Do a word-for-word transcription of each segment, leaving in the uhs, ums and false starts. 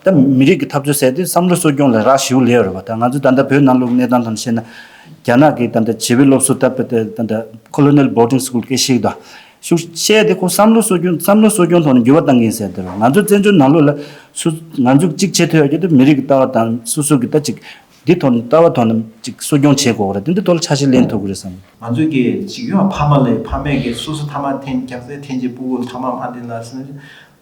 ད་མི་རིགས་ཀྱི་འཐབ་རྩོད་ཟེར་དུས་བསམ་བློ་གསོ་སྐྱོང་ལ་རག་ཞེ་པོ་ལས་ཡོད་རེད་བ། ད་ང་ཚོ་ད་ལྟ་བོད་ནང་ལོགས་གནས་སྟངས་ཐོག་ནས་བཤད་ན། རྒྱ་ནག་གི་ད་ལྟ་བྱིས་པའི་སློབ་གསོ་ད་ད་ད་ད་Colonial Boarding School སྐད་ཤེས་དང་། ཤུགས་ཆེ་དེ་ཁོ་བསམ་བློ་གསོ་སྐྱོང་བསམ་བློ་གསོ་སྐྱོང་ཐོག་ནས་འགྱུར་བ་གཏང་གི་ཡིན་ཟེར་དེ་རེད། ང་ཚོ་བཙན་བྱོལ་ནང་ལོགས་ལ་སུ་ང་ཚོ་གཅིག་བྱེད་ཐུབ་ཡག་གི་ད་མི་རིགས་ཀྱི་ལྟ་བ་དང་སོ་སོ་གི་ད་ཅིག་འདི་ཐོག་ནས་ལྟ་བ་ཐོག་ནས་ཅིག་གསོ་སྐྱོང་བྱེད་དགོས་རེད། དེ་འདི་ཐོག་ལ་ཆ་ཤས་ལེན་ཐུབ་ཀྱི་རེད་བསམ། ང་ཚོ་གི་ཅིག་ཡོད་ཕ་མ་ལས་ཕ་མས་གི་སོ་སོ་ཐ་མག་འཐེན་རྒྱག་རྩལ་འཐེན་བྱས་སྤུ་གུ་ལ་ཐ་མག་མ་འཐེན་ལ་ཟེར་ན།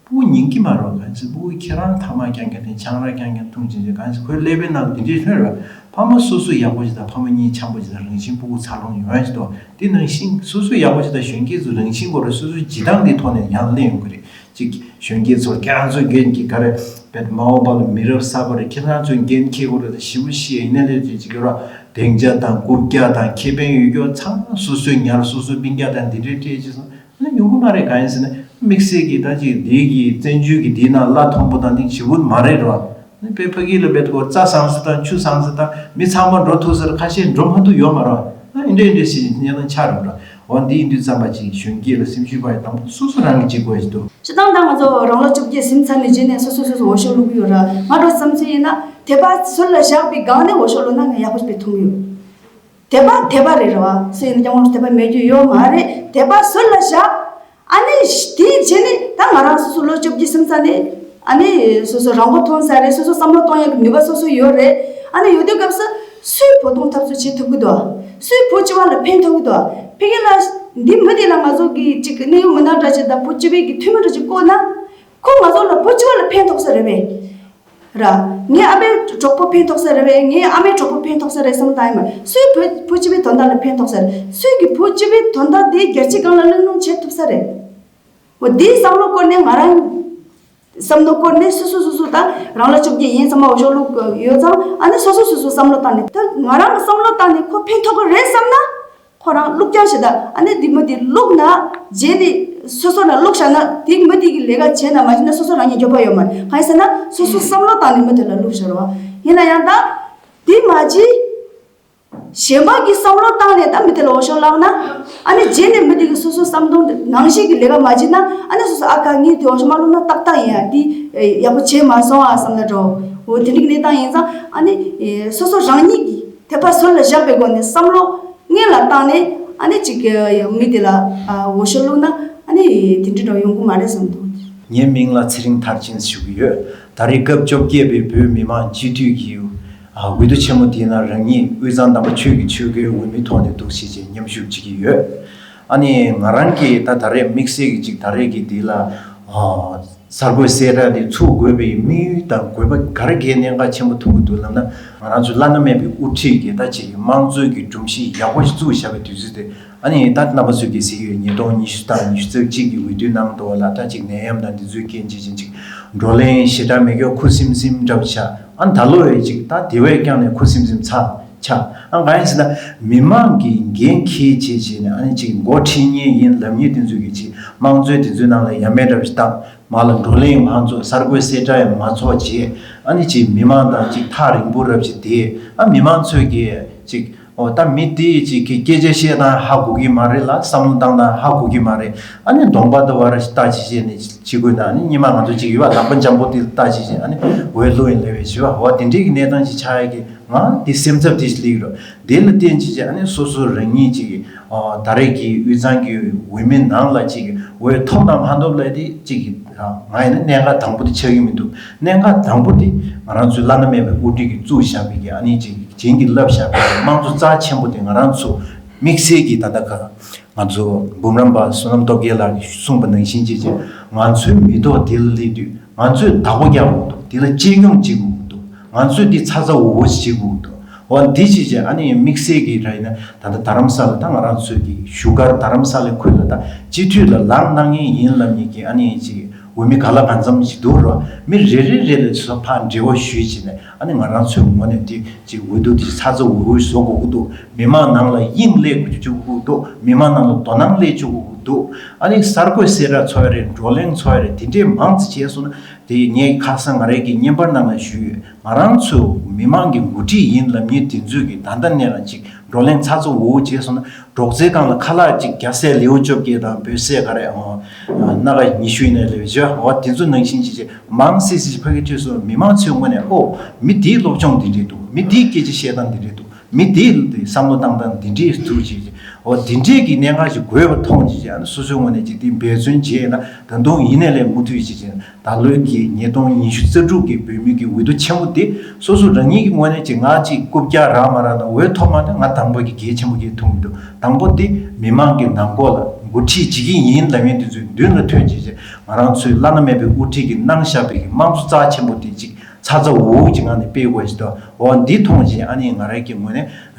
སྤུ་གུ་ཉན་གྱི་མ་རེད་བ། གང་ཅི་སྤུ་གུ་ཁྱེད་རང་ཐ་མག་རྐྱང་རྐྱང་འཐེན་ཆང་རག་རྐྱང་རྐྱང་འཐུང་བྱེད་ཅེས། གང་ཅི་ཁོའི་ཀླད་པའི་ནང་འདི་འདྲས་ཐོན་རེད་བ། ཕ་མ་སོ་སོ་ཡག་པོ་ཅིག་དང་ཕ་མ་གཉིས་འཆམ་པོ་ཅིག་དང་རང་བཞིན་སྤུ་གུ་འཚར་ལོངས་ཡོང་ཡ་ཅིག་འདུག་དེ་ནང་བཞིན་སོ་སོ་ཡག་པོ་ཅིག་དང་གཞོན་སྐྱེས་ཚོ་རང་བཞིན་སྐོར་ར་སོ་སོའི་བྱེད་སྟངས་འདི་ཐོག་ནས་ཡང་ལེན་ཡོང་གི་རེད། ཅིག་གཞོན་སྐྱེས་ཚོར་ཁྱེད་རང་ཚོའི་འགན་གྱི་ག་རེ་བེད་མ་འོངས་པ་ལ་མི་རབས་གསར་པ་རེད། ཁྱེད་རང་ཚོའི་འགན་འཁྱེར་དགོས་རེད། ཞེ་པོ་ཞིག་ཡིན་ན་ལས་ཅིག་ཅིག་ཡོད་ར། སྡིངས་ཆ་དང་རྐུབ་བཀྱག་དང་ཁེ་ཕན་ཡོད་རྒྱུ་ཚང་མ་སོ་སོའི་ཉར། སོ་སོའི་སྤུན་ཀྱག་དང་འདི་འདྲའི་སྤྲད་ཅིག་སོང་ན་ཡོང་གི་མ་རེད། གང་ཡིན་ཟེར་ན་དམིགས་བསལ་གྱི་ད་ཅིག་འདི་གི་བཙན་བྱོལ་གྱི་འདི་ནང་བླ་མཐོན་པོ་དང་འདི་ཞེ་པོ་མ་རེད་ར། ནི་དཔེ་ཕ་གི་ལ་བེད་ཀོ་རྩྭ་བཟང་ས་དང་ཆུ་བཟང་ས་དང་མི་ཚང་མ་འགྲོ་ཐུབ་ས་ར་ཁ་ཤས་འགྲོ་མ་ཐུབ་ཡོད་མ་རེད་བ། ཨ་འདྲ་འདྲ་ཞིག་གནས་སྟངས་ཆགས་རེད་ར། འོ་འདི་ཡིན་དུས་ཙམ་པ་ཅིག་གཞོན་སྐྱེས་ལ་སེམས་ཤུགས་སྤར་ཡ་དང་པོ་སོ་སོ་རང་གིས་བྱེད་དགོས་ཡ་ཞིག་འདུག་སྤྱིར་བཏང་ད་ང་ཚོ་རང་ལོ་བཅོ་བརྒྱད་ཟིན་ཚར་ནས་རྗེས་ནས་སོ་སོ་སོ་སོ་འོས་ཤོག་བླུག་གི་ཡོད་ར། ང་འགྲོ་བསམ་ཚུལ་ཡིན་ན་དད་པ་ཟུར་ལ་བཞག་པའི་སྒང་ནས་འོས་ཤོག་བླུག་ན་ང་ཡག་པོ་ཞིག་མཐོང་གི་ཡོད། དད་པ་དད་པ་རེད་ར་བ། སུ་ཡིན་ན་ཀྱང་དད་པ་མེད་རྒྱུ་ཡོད་མ་རེད། དད་པ་ཟུར་ལ་བཞག་ཨ་ནི་དེའི་རྗེས་ནས་ད་ང་རང་སོ་སོ་ལོ་བཅོ་བརྒྱད་ཟིན་ཚར་ནས་ཨ་ནི་སོ་སོ་རང་མགོ་ཐོན་ཚར་རེད། སོ་སོ་བསམ་བློ་གཏོང་ཡག་གི་ནུས་པ་སོ་སོ་ཡོད་རེད། ཨ་ནི་ཡོད་དུས་སྐབས་སུ་སུའི་བོད་དོན་འཐབ་རྩོད་བྱེད་ཐུབ་ཀྱི་འདུག་སུའི་བོད་སྤྱི་པ་ལ་ཕན་ཐོགས་ཀྱི་འདུག་ཕ་གི་ལ་འདི་མི་དེ་ལ་ང་ཚོ་གི་ཅིག་གནད་ཡོད་མི་སྣ་འདྲ་ཅིག་དང་བོད་སྤྱི་པའི་གི་འཐུས་མི་འདྲ་ཅིག་བསྐོས་ན་ཁོ་ང་ཚོ་ལ་བོད་སྤྱི་པ་ལ་ཕན་ཐོགས་ས་རེད་པས། ར། ངའི་ཨ་ཕའི་གྲོགས་པོ་ཕན་ཐོགས་ས་རེད་པས། ངའི་ཨ་མའི་གྲོགས་པོ་ཕན་ཐོགས་ས་རེད་བསམ་བཏང་ཡིན་པ། སུའི་བོད་བོད་སྤྱི་པའི་དོན་དག་ལ་ཕན་ཐོགས་ས་རེད། སུའི་གི་བོད་སྤྱི་པའི་དོན་དག་དེ་རྒྱལ་སྤྱིའི་སྒང་ལ་གླེང་སློང་བྱེད་ཐུབ་ས་རེད། འོ་དེའི་བསམ་བློ་བསྐོར་ནས་ང་རང་བསམ་བློ་བསྐོར་ནས་སོ་སོ་སོ་སོ་ད་རང་ལ་བཅོ་བརྒྱད་ཡིན་ཙམ་མ་འོས་ཤོག་བླུག་ཡོད་ཙང་ཨ་ནི་སོ་སོ་སོ་སོ་བསམ་བློ་བཏང་ནས་ད་ང་རང་གི་བསམ་བློ་བཏང་ནས་ཁོ་ཕན་ཐོགས་ཀྱི་རེད་བསམ་ན། ཁོ་རང་བླུག་རྐྱང་ཞིག་ད་ཨ་ནི་འདི་མི་འདི་བླུག་ན་རྗེས་ནས་སོ་སོ་ལ་བླུག་བཞག་ན་དེ་མི་འདི་གི་ལས་ཀ་བྱས་ན་མ་བྱས་ན་སོ་སོ་རང་ཉིད་འགྱོད་པ་ཡོད་མ་རེད། གང་ཡིན་ཟེར་ན་སོ་སོ་བསམ་བློ་བཏང་ནས་མི་དེ་ལ་བླུག་བཞག་རེད་བ། ཡིན་ན་ཡང་ད་དེ་མ་བྱས་གཞན་པ་གི་བསམ་བློ་བཏང་ནས་ད་མི་དེ་ལ་འོས་ཤོག་བླུག་ན་ཨ་ནི་རྗེས་ནས་མི་དེ་གི་སོ་སོ་བསམ་དོན་ནང་བཞིན་གི་ལས་ཀ་མ་བྱས་ན་ཨ་ནི་སོ་སོ་ཨ་ཁ་ངས་དེ་འོས་ཤོག་མ་བླུག་ན་ཏག་ཏག་ཡིན་ཡ་དེ་ཡག་པོ་བྱས་མ་སོང་ཨ་བསམ་ན་འགྲོ། འོ་དེ་འདྲ་གི་གནས་སྟངས་ཡིན་ཙང་ཨ་ནི་སོ་སོ་རང་ཉིད་ཀྱི་དད་པ་ཟུར་ལ་བཞག་པའི་སྒོ་ནས་བསམ་བློ་སྔོན་ལ་བཏང་ནས་ཨ་ནི་ཅིག་མི་དེ་ལ་འོས་ཤོག་བླུགས་ན་ཨ་ནི་དེ་འདྲ་འདྲ་ཡོང་གི་མ་རེད་བསམ་འདུག་ངའི་མིང་ལ་ཚེ་རིང་མཐར་ཕྱིན་ཞུ་གི་ཡོད། ད་རེས་སྐབས་བཅོ་བརྒྱད་པའི་བོད་མི་མང་སྤྱི་འཐུས་ཀྱི་འོས་བསྡུ་ཆེན་མོ་དེའི་ནང་རང་ཉིད་དབུས་གཙང་དམ་པ་ཆོས་ཀྱི་ཆོལ་ཁའི་འོས་མི་ཐོག་ནས་འདུག་སེ་བྱས་མཉམ་ཞུགས་བྱེད་ཀྱི་ཡོད། ཨ་ནི་ང་རང་གིས་ད་ད་རེས་དམིགས་བསལ་གྱི་ཅིག་ད་རེས་ཀྱི་འདི་ལ་གསར་འགོད་གསལ་བསྒྲགས་འདི་ཚུགས་དགོས་པའི་དམིགས་ཡུལ་དང་དགོས་པ་ག་རེ་གའི་གནད་འགག་ཆེན་པོ་ཐུག་གི་འདུག་ལབ་ན། ང་རང་ཚོའི་བླ་ན་མེད་པའི་དབུ་ཁྲིད་ཀྱིས་ད་ཅིག་དམངས་གཙོའི་གི་སྒྲོམ་གཞི་ཡག་པོ་ཞིག་བཙུགས་བཞག་པའི་དུས་ཚོད་དེ་ཨ་ནི་ད་རྣམ་པ་ཚོས་གི་གཟིགས་ཡོད། ཉིས་སྟོང་ཉི་ཤུ་དང་ཉི་ཤུ་རྩ་གཅིག་གི་འོས་བསྡུ་གནང་འདུག་ལ། ད་ཅིག་ནད་ཡམས་དང་འདི་ཚོའི་རྐྱེན་བྱས་ཅིག་ཅིག་བགྲོ་གླེང་ཞེ་དྲག་མེད་སྐྱོ་ཁུ་སིམ་སིམ་འདྲ་བོ་ཆགས། ཨ་ད་ལོ་ཡི་ཅིག་ད་དེ་བས་ཀྱང་ནས་ཁུ་སིམ་སིམ་ཚ་ཆགས། ཨ་གང་ཡིན་ཟེར་ན་མི་མང་གི་འགན་འཁྱེར་བྱས་བྱས་ནས་ཨ་ནི་ཅིག་འགོ་ཁྲིད་མཁན་ཡིན་ལབ་མཁན་དེ་ཚོས་གི་ཅིག་དམངས་གཙོའི་དེ་ཚོའི་ནང་ལ་ཡ་མེད་འདྲ་བོ་ཞིག་བཏང་། མ་ལ་བགྲོ་གླེང་མ་ཚོགས། གསར་འགོད་གསལ་བསྒྲགས་ཡང་མ་ཚོགས་བྱས། ཨ་ནི་ཅིག་མི་མང་དང་ཅིག་ཐག་རིང་པོ་རབ་ཅིག་དེ་ཨ་མི་མང་ཚོས་ཀྱིས་ཅིག་ཨོ་ད་མི་དེ་ཅིག་གི་སྐད་ཆ་བཤད་སྟངས་ཧ་གོ་གི་མ་རེད་ལ། བསམ་བློ་བཏང་སྟངས་ཧ་གོ་གི་མ་རེད། ཨ་ནི་གདོང་པ་དང་བར་ལྟ་ཅི་བྱས་ནས་ཅི་དགོས་ན་ཨ་ནི་སྔོན་མ་ང་ཚོ་ཅིག་ཡོད་པ་ལག་པ་འཇམ་པོ་དེ་ལྟ་ཅི་བྱས་ཨ་ནི་འོས་བླུག་ཡིན་ལབ་པའི་ཞུ་བ་འོ་དེ་འདྲའི་གི་གནས་སྟངས་ཅིག་ཆགས་ཡ་གི་ང་དེ་སེམས་འཚབ་དེ་ཞིག་སླེབས་རོགས། དེ་ལ་བརྟེན་ཅི་བྱས་ཨ་ནི་སོ་སོ་རང་ཉིད་ཅིག་གི་ཨོ་ད་རེས་ཀྱི་དབུས་གཙང་གི་འོས་མི་ནང་ལ་ཅིག་འོས་ཐོབ་དང་མ་ཐོབ་ལབ་དེ་ཅིག་ང་ཡིན་ན་གནད་འགག་དང་པོ་དེ་ཆགས་ཀྱི་མི་འདུག་གནད་འགག་དང་པོ་དེ་ང་རང་ཚོའི་བླ་ན་མེད་པའི་དབུ་ཁྲིད་ཀྱིས་བཙུགས་བཞག་པའི་གི་ཨ་ནི་ཅིག་བྱིན་གྱིས་བརླབས་བཞག་པའི་དམངས་གཙོ་རྩ་ཆེན་པོ་དེ་ང་རང་ཚོ་དམིགས་བསལ་གྱི་ད་ལྟ་ག་ང་ཚོ་འབུམ་རམས་པ་བསོད་ནམས་སྟོབས་རྒྱལ་ལགས་ཀྱིས་གསུངས་པ་ནང་བཞིན་བྱས་བྱས་ང་ཚོའི་མི་ཐོག་དེ་ལ་སླེབས་དུས་ང་ཚོས་བདག་པོ་རྒྱག་དགོས་འདུག་དེ་ལ་གཅེས་སྐྱོང་བྱེད་དགོས་འདུག་ང་ཚོས་འདི་ཚ་ཚ་འུར་འུར་བྱེད་དགོས་འདུག་འོ་འདི་བྱས་བྱས་ཨ་ནི་དམིགས་བསལ་གྱི་ར་ཡིན་ན་ད་ལྟ་རྡ་རམ་ས་ལ་ད་ང་རང་ཚོའི་གི་བཞུགས་སྒར་རྡ་རམ་ས་ལའི་ཁུལ་ལ་ད་སྤྱི་འཐུས་ལ་ལངས་གནང་མཁན་ཡིན་ལབ་མཁན་གྱི་ཨ་ནི་ཅིག་འོས་མི་ག་ལ་གང་འཚམ་ཞིག་འདུག་རོ། མི་རེ་རེ་རེ་ལ་ཚོ་ཕར་འབྲེལ་བ་ཞུས་བྱས་ནས་ཨ་ནི་ང་རང་ཚོའི་ངོས་ནས་འདི་ཅིག་འོས་བསྡུ་འདི་ཚ་ཚ་འུར་འུར་བཟོ་དགོས་ཀྱི་འདུག་མི་མང་ནང་ལ་དབྱིངས་སླེབས་བཅུག་དགོས་ཀྱི་འདུག་མི་མང་ནང་ལ་དོ་སྣང་སླེབས་བཅུག་དགོས་ཀྱི་འདུག་ཨ་ནི་གསར་འགོད་གསལ་བསྒྲགས་ཚོགས་ཡ་རེད། བགྲོ་གླེང་ཚོགས་ཡ་རེད། དེ་འདྲས་མང་ཙམ་བྱས་སོང་ན་དེ་ངས་ཁ་སང་ང་རའི་གི་བརྙན་པར་ནང་ལ་ཞུས་ཡོད། ང་རང་ཚོ་མི་མང་གི་འགོ་ཁྲིད་ཡིན་ལབ་མཁན་དེ་ཚོས་གི་ད་ལྟ་ནས་རང་ཅིག་ བགྲོ་གླེང་ཚ་ཚ་འུར་འུར་བྱས་སོང་ན། སྒྲོག་ཙེའི་སྒང་ལ་ཁ་ལག་ཅིག་རྒྱ་སེ་ལེའུ་བཅོ་བརྒྱད་དང་བོད་སེ་ག་རེ་ཨང་སྣ་ཁ་ཉི་ཤུ་ཡིན་ན་ལེའུ་བཅོ་འོ་དེ་ཚོ་ནང་བཞིན་ཅིག་ཅིག་མང་སི་སི་ཕ་གི་ཁྲོད་སོ་མི་མང་ཚོའི་ངོས་ནས། ཨོ། མི་དེའི་སློབ་སྦྱོང་འདི་འདྲས་འདུག་མི་དེའི་སྐད་ཆ་བཤད་སྟངས་འདི་འདྲས་འདུག་མི་དེའི་བསམ་བློ་བཏང་སྟངས་འདི་འདྲས་འདུག་ཅེས། འོ་འདི་འདྲས་ཀྱི་གནད་འགག་ཅིག་དགོས་པ་མཐོང་ཅིག་ཅེས། ཨ་ནི་སོ་སོའི་ངོས་ནས་ཅིག་དེ་འབད་བརྩོན་བྱས་ན། ད་དུང་ཡིན་ནའི་ལས་མུ་མཐུད་ཅིག་ཅེས། ད་ལོའི་གི་ཉིས་སྟོང་ཉི་ཤུ་རྩ་དྲུག་གི་བོད་མི་གི་འོས་བསྡུ་ཆེན་མོ་དེ་སོ་སོ་རང་ཉིད་ཀྱི་ངོས་ནས་ཅིག་ང་ཅིག་རྐུབ་བཀྱག་རག་མ་རག་དང་འོས་ཐོབ་མ་ཐོབ་ང་དང་པོ་གི་གལ་ཆེན་པོ་གི་མཐོང་གི་འདུག་དང་པོ་དེ་མི་མང་གི་ནང་ཁོག་ལ་འགོ་ཁྲིད་བྱེད་ཀྱི་ཡིན་ལབ་མཁན་དེ་ཚོའི་མདུན་ལ་ཐོན་བྱས་བྱས། ང་རང་ཚོའི་བླ་ན་མེད་པའི་དབུ་ཁྲིད་ཀྱིས་གནང་བཞག་པའི་གི་དམངས་གཙོ་རྩ་ཆེན་པོ་དེ་ཅིག་ཚ་ཚ་འུར་འུར་གྱི་ངང་ནས་སྤེལ་དགོས་ཞེས་དང་། འོ་འདི་མཐོང་བྱས། ཨ་ནི་ང་རང་གི་ངོས་ནས་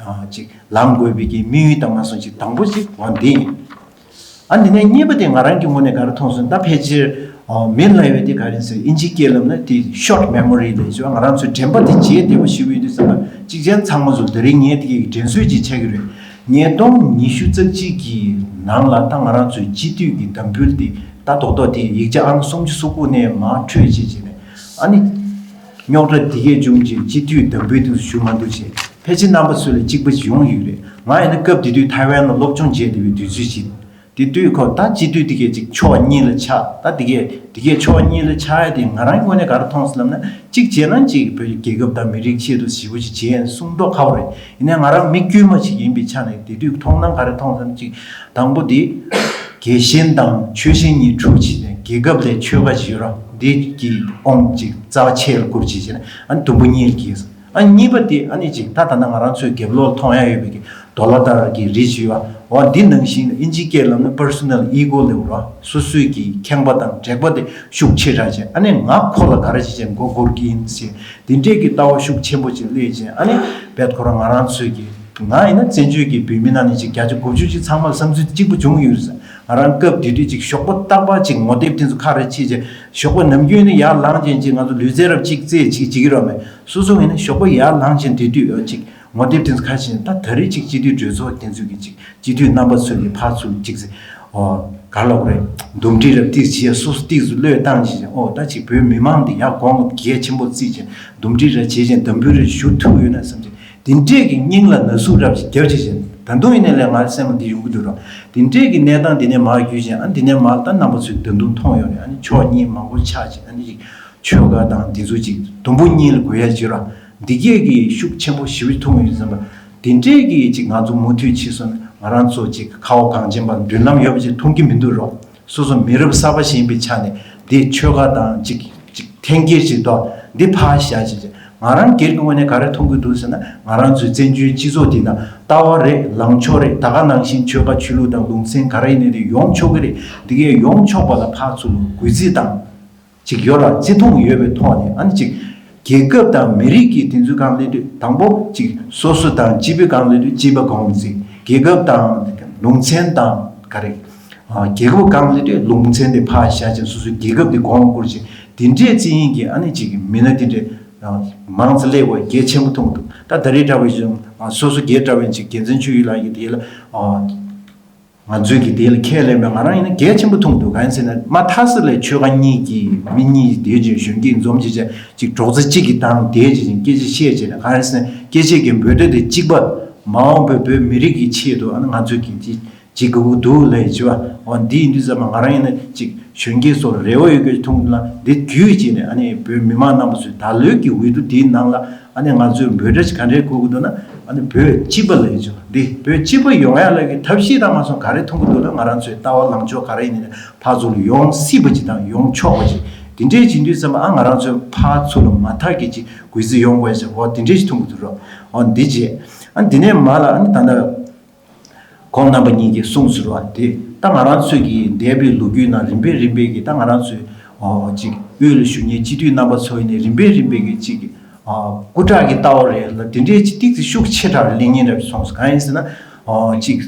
ཅིག་ལངས་དགོས་པའི་གི་དམིགས་ཡུལ་དང་མ་སོང་ཅིག་དང་པོ་ཅིག་འོ་འདི་ཡིན། ཨ་འདི་ནས་གཉིས་པ་དེ་ང་རང་གི་ངོས་ནས་ག་རེ་མཐོང་སོང་ད། ཕལ་ཆེར་ཨོ་མི་ལབ་ཡོད་དེ་ག་རེ་ཟེར། ཨིན་ཇི་སྐད་ལབ་ན་དེ་ཤོར་ཊི་མེ་མོ་རི་ལབ་ཞུ་བ། ང་རང་ཚོའི་དྲན་པ་དེ་བརྗེད་བདེ་པོ་ཞིག་ཡོད་དུས་ཙམ་པ་གཅིག་ཅན་ཚང་མ་ཚོ་ད་རིང་ངས་དེ་གའི་དྲན་གསོ་ཅིག་ཆགས་ཀྱི་རེད། ཉིས་སྟོང་ཉི་ཤུ་རྩ་གཅིག་གི་ནང་ལ་ད་ང་རང་ཚོའི་སྤྱི་འཐུས་ཀྱི་འདེམས་ཁྲིམས་དེ་ད་རྡོག་རྡོག་དེ་ཡིག་ཆ་ཨང་སུམ་ཅུ་སོ་དགུ་ནས་མར་འཕྲོས་བྱས་བྱས་ནས། ཨ་ནི་རྙོག་དྲ་དེ་གས་བྱུང་རྗེས་སྤྱི་འཐུས་འདེམས་ཁྲིམས་དེ་ཚོ་ཞུ་མ་འདུག་བྱས། ཕལ་ཆེར་རྣམ་པ་ཚོ་ལ་གཅིག་པ་ཞིག་ཡོང་ཡོད་རེད། ང་ཡིན་ན་སྐབས་དེ་དུས་ཐའེ་ཝན་ལ་སློབ་སྦྱོང་བྱས་བསྡད་པའི་དུས་ཚོད་ཅིག་དེ་དུས་ཁོ་ད་སྤྱི་འཐུས་དེ་གས་ཅིག་ཕྱོགས་གཉིས་ལ་ཆགས། ད་དེ་གས་དེ་གས་ཕྱོགས་གཉིས་ལ་ཆགས་ཡ་དེ་ང་རང་ངོས་ནས་ག་རེ་མཐོང་སོང་ལབ་ན། གཅིག་བྱས་ན་ཅིག་བོད་རྒྱལ་ཁབ་དང་མི་རིགས་ཆེད་དུ་ཞེ་པོ་ཅིག་བྱས་གསུང་མདོག་ཁ་པོ་རེད། ཡིན་ནའི་ང་རང་མི་དཀྱུས་མ་ཞིག་ཡིན་པའི་ཆ་ནས་དེ་དུས་མཐོང་སྣང་ག་རེ་མཐོང་སོང་ཅིག་དང་པོ་དེ་རྒྱལ་ཞེན་དང་ཆོལ་ཞེན་གཉིས་འཁྲུག་བྱས་ནས་རྒྱལ་ཁབ་ལས་ཆོལ་ཁ་ཞིག་ཡོད་ར་འདི་གི་དབང་ཅིག་རྩ་བ་ཆེ་ལ་བཀུར་བྱས་བྱས་ནས། ཨ་ནི་དུམ་བུ་གཉིས་ལ་གྱེས་སོང་། ཨ་གཉིས་པ་དེ་ཨ་ནི་ཅིག་ད་ད་ལྟ་ང་རང་ཚོའི་རྒྱབ་ལོགས་མཐོང་ཡ་ཡོད་པའི་གི་ཌོ་ལར་ལྟར་གྱི་རིགས་ཞུ་བ། འོ་འདི་ནང་བཞིན་ཨིན་ཇི་སྐད་ལབ་ན་པར་སོ་ནལ་ཨི་གོ་ལབ་ར། སོ་སོའི་གི་ཁེངས་པ་དང་དྲེགས་པ་དེ་ཤུགས་ཆེ་དྲགས་བྱས། ཨ་ནི་ང་ཁོ་ལ་ག་རེ་བྱས་བྱས་མགོ་སྒུར་གྱི་ཡིན་ཟེར་འདི་འདྲས་ཀྱི་ལྟ་བ་ཤུགས་ཆེན་པོ་ཅིག་སླེབས་བྱས། ཨ་ནི་བེད་ཁོ་རང་ང་རང་ཚོའི་གི་ང་ཡིན་ན་བཙན་བྱོལ་གྱི་བོད་མི་ནང་ནས་ཅིག་བརྒྱ་ཆ་དགུ་བཅུ་ཅིག་ཚང་མར་བསམ་ཚུལ་གཅིག་པ་བྱུང་ཡོད་ཟེར། ང་རང་སྐབས་དེ་དུས་ཅིག་ཞོགས་པ་རྟག་པར་ཅིག་ངོ་དེབ་དེ་ཚོ་ཁ་རེ་ཕྱེས་བྱས། ཞོགས་པ་ནམ་རྒྱུན་ནི་ཡར་ལངས་བྱས་ཅིག་ང་ཚོ་ལུས་རྩལ་རབ་ཅིག་རྩེད་ཅིག་བྱེད་ཀྱི་རོགས་མེད། སོ་སོ་ཡིན་ན་ཞོགས་པ་ཡར་ལངས་བྱས་དེ་དུས་ཨ་ཅིག་ངོ་དེབ་དེ་ཚོ་ཁ་ཕྱེས་ནས། ད་ད་རེས་ཅིག་སྤྱི་འཐུས་གྲོས་ཚོགས་དེ་ཚོ་གི་ཅིག་སྤྱི་འཐུས་རྣམ་པ་ཚོས་ཀྱི་ཕར་ཚུར་ཅིག་ཟེར། ཨོ་ག་ལབ་དགོས་རེད། འདུམ་འགྲིག་རབ་ཏིག་བྱས། སོ་སོ་ཏིག་ཙམ་བློས་བཏང་བྱས། ཨོ་ད་ཅིག་བོད་མི་མང་འདི་ཡར་གོང་གལ་ཆེན་པོ་བརྩིས་བྱས་འདུམ་འགྲིག་རབ་བྱས་བྱས་འདེམས་ཁྲིམས་རབ་ཞུ་ཐུབ་ཡོད་ན་བསམ་བྱས། དེ་འདྲས་ཀྱི་སྙིང་ལ་ན་ཟུག་རབ་ཞིག་བརྒྱབ་བྱས་བྱས། ད་དུང་ཡིན་ནའི་ལས་ང་སེམས་ལ་འདི་ཡོང་གི་འདུག་རོགས། དེ་འདྲས་ཀྱི་གནས་སྟངས་འདི་ནས་མར་བརྒྱུད་བྱས། ཨ་འདི་ནས་མར་ད་རྣམ་པ་ཚོས་ད་དུང་མཐོང་ཡོད་རེད། ཨ་ནི་ཕྱོགས་གཉིས་མང་པོ་ཆགས་བྱས། ཨ་ནི་ཅིག་ཆོལ་ཁ་དང་འདི་ཚོ་ཅིག་དུམ་བུ་གཉིས་ལ་འགོས་ཡ་བྱེད་རོགས། འདི་གས་ཀྱི་ཤུགས་ཆེན་པོ་ཞེ་པོ་ཅིག་མཐོང་ཡོད་བསམ་པ། དེ་འདྲས་ཀྱི་ཅིག་ང་ཚོ་མུ་མཐུད་ཕྱིན་སོང་ན་ང་རང་ཚོ་ཅིག་ཁ་བ་གངས་ཅན་པ་མདུན་ལམ་ཡོད་པ་ཅིག་མཐོང་གི་མི་འདུག་རོགས། སོ་སོ་མི་རབས་གསར་པ་ཞིག་ཡིན་པའི་ཆ་ནས་འདི་ཆོལ་ཁ་དང་ཅིག་ཅིག་འཐེན་འཁྱེར་བྱེད་དོ། འདི་ཕར་བཞག་བྱས་བྱས། ང་རང་སྒེར་གྱི་ངོས་ནས་ག་རེ་མཐོང་གི་འདུག་ཟེར་ན། ང་རང་ཚོའི་བཙན་བྱོལ་སྤྱི་ཚོགས་འདི་ནང་ལྟ་བ་རེད། ལངས་ཕྱོགས་རེད། ད་ག་ནང་བཞིན་ཆོལ་ཁ་ཆོས་ལུགས་དང་ལུང་ཚན་ག་རེ་ཡིན་ནའི་དེ་ཡོང་ཆོག་གི་རེད། འདི་གས་ཡོང་ཆོག་པ་ལ་ཕར་ཚུར་གུས་བརྩི་དང་ཅིག་ཡོད་ལ་བརྩི་མཐོང་ཡོད་པའི་ཐོག་ནས། ཨ་ནི་ཅིག་རྒྱལ་ཁབ་དང་མི་རིགས་ཀྱི་དེ་ཚོའི་སྒང་སླེབས་དུས་དང་པོ་ཅིག་སོ་སོ་དང་སྤྱི་པའི་སྒང་སླེབས་དུས་སྤྱི་པ་གོང་བརྩི། རྒྱལ་ཁབ་དང་ལུང་ཚན་དང་ག་རེ། ཨ་རྒྱལ་ཁབ་སྒང་སླེབས་དུས་ལུང་ཚན་དེ་ཕར་བཞག་བྱས། སོ་སོའི་རྒྱལ་ཁབ་དེ་གོང་བཀུར་བྱས། དེ་འདྲའི་བརྩི་ཡིན་གྱི་ཨ་ནི་ཅིག་མི་སྣ་དེ་འདྲས་མང་ཙམ་སླེབས་པ་གལ་ཆེན་པོ་མཐོང་གི་འདུག་ད་ད་རེས་འདྲ་བའི་གཞུང་སོ་སོ་སྒེར་འདྲ་བའི་ཅིག་རྒྱལ་མཚན་ཆོས་ཡིད་ལགས་ཀྱིས་དེ་ལ་ཨ་ང་ཚོའི་གི་དེ་ལ་ཁས་ལེན་པའི་ང་རང་ཡིན་ན་གལ་ཆེན་པོ་མཐོང་གི་འདུག་གང་ཡིན་ཟེར་ན་མ་མཐའ་ས་ལས་ཆོལ་ཁ་གཉིས་ཀྱི་མི་གཉིས་དེ་ཅིག་གཞོན་སྐྱེས་འཛོམས་བྱས་བྱས་ཅིག་རྡོག་རྩ་གཅིག་གི་སྟེང་བསྡད་བྱས་ཅིག་སྐད་ཆ་བཤད་བྱས་ནས། གང་ཡིན་ཟེར་ན་སྐད་ཆ་གི་འབོད་སྒྲ་དེ་གཅིག་པ། མ་འོངས་པའི་བོད་མི་རིགས་ཀྱི་ཆེད་དུ་ཨ་ནི་ང་ཚོས་གི་ཅིག་བྱེད་དགོས་ཀྱི་འདུག་ལབ་ཡས་བྱས་པ། འོ་འདི་ཡིན་དུས་ཙམ་པ་ང་རང་ཡིན་ན་ཅིག་གཞོན་སྐྱེས་ཚོར་རེ་བ་ཡོད་རྒྱུ་མཐོང་གི་འདུག་ན། འདི་བརྒྱུད་བྱས་ནས་ཨ་ནི་བོད་མི་མང་རྣམ་པ་ཚོས་ད་ལོའི་གི་འོས་བསྡུ་འདིའི་ནང་ལ་ཨ་ནི་ང་ཚོས་འབོད་སྒྲ་ཞིག་ག་འདྲས་དགོས་ཀྱི་འདུག་ན། ཨ་ནི་བོད་སྤྱི་པ་ལབ་ཡས་བྱས་པ། འདི་བོད་སྤྱི་པ་ཡོང་ཡ་ལ་གི་ཐབས་ཤེས་དང་མ་སོང་ག་རེ་མཐོང་གི་འདུག་ན། ང་རང་ཚོའི་ལྟ་བ་ལངས་ཕྱོགས་ག་རེ་ཡིན་ནའི་ཕར་ཚུར་ལ་ཡོང་སྲིད་པ་ཅིག་དང་ཡོང་ཆོག་པ་ཅིག་དེ་འདྲས་བྱེད་དུས་ཙམ་པ་ཨ་ང་རང་ཚོའི་ཕར་ཚུར་ལ་མ་མཐའ་གི་ཅིག་གུས་བརྩི་ཡོང་དགོས་ཟེར། འོ་དེ་འདྲས་ཞིག་མཐོང་གི་འདུག་རོགས། འོ་འདི་བྱས། ཨ་འདི་ནས་མར་ལ་ཨ་ནི་ད་ལྟ་ཁོང་རྣམ་པ་གཉིས་ཀྱིས་གསུངས་ཟེར་བ་དེ། ད་ང་རང་ཚོས་ཀྱི་འདས་པའི་ལོ་རྒྱུས་ནང་རིམ་པས་རིམ་པས་ཀྱི་ད་ང་རང་ཚོའི་ཨོ་ཅིག་དབུས་ལ་བཞུགས་མཁན་སྤྱི་འཐུས་རྣམ་པ་ཚོ་ཡིན་ནའི་རིམ་པས་རིམ་པས་ཀྱི་ཅིག་ཨ་སྐུ་དྲག་གི་ལྟ་བ་རེད་ལ། དེ་འདྲའི་ཅིག་ཏིག་ཙི་ཤུགས་ཆེ་དྲགས་སླེབས་མཁན་འདྲ་སོང་ཟེར། གང་ཡིན་ཟེར་ན་ཨོ་ཅིག་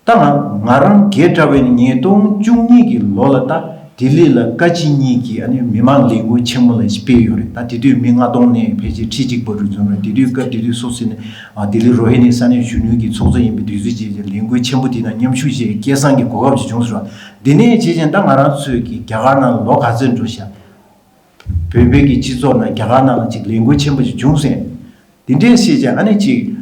ད་ང་ང་རང་སྒེར་འདྲ་བའི་ཉིས་སྟོང་བཅུ་གཉིས་ཀྱི་ལོ་ལ་ད་ལྡི་ལི་ལ་བཀའ་སྤྱི་གཉིས་ཀྱི་ཨ་ནི་མི་མང་ལས་འགུལ་ཆེན་མོ་ལ་སྤེལ་ཡོད་རེད། ད་དེ་དུས་མི་ལྔ་སྟོང་ནས་ཕལ་ཆེར་ཁྲི་གཅིག་བར་དུ་འཛོམས་རེད། དེ་དུས་སྐབས་དེ་དུས་སུད་སི་ནས་ཨ་ལྡི་ལི་རོ་ཧི་ནི་ས་གནས་གཞོན་ནུའི་གི་ཚོགས་གཙོ་ཡིན་པའི་དུས་ཚོད་ཅིག་ལས་འགུལ་ཆེན་པོ་དེ་དང་མཉམ་ཞུགས་བྱས་སྐལ་བཟང་གི་གོ་སྐབས་ཅིག་བྱུང་སོང་། དེ་ནས་བྱས་ཙང་ད་ང་རང་ཚོའི་གི་རྒྱ་གར་ནང་ལ་ལོ་ག་ཚོད་འགྲོ་ཤག་བོད་པའི་གི་སྤྱི་ཚོགས་ནང་རྒྱ་གར་ནང་ལ་ཅིག་ལས་འགུལ་ཆེན་པོ་ཅིག་བྱུང་སོང་། དེ་འདྲས་བྱས་ཙང་ཨ་ནི་ཅིག་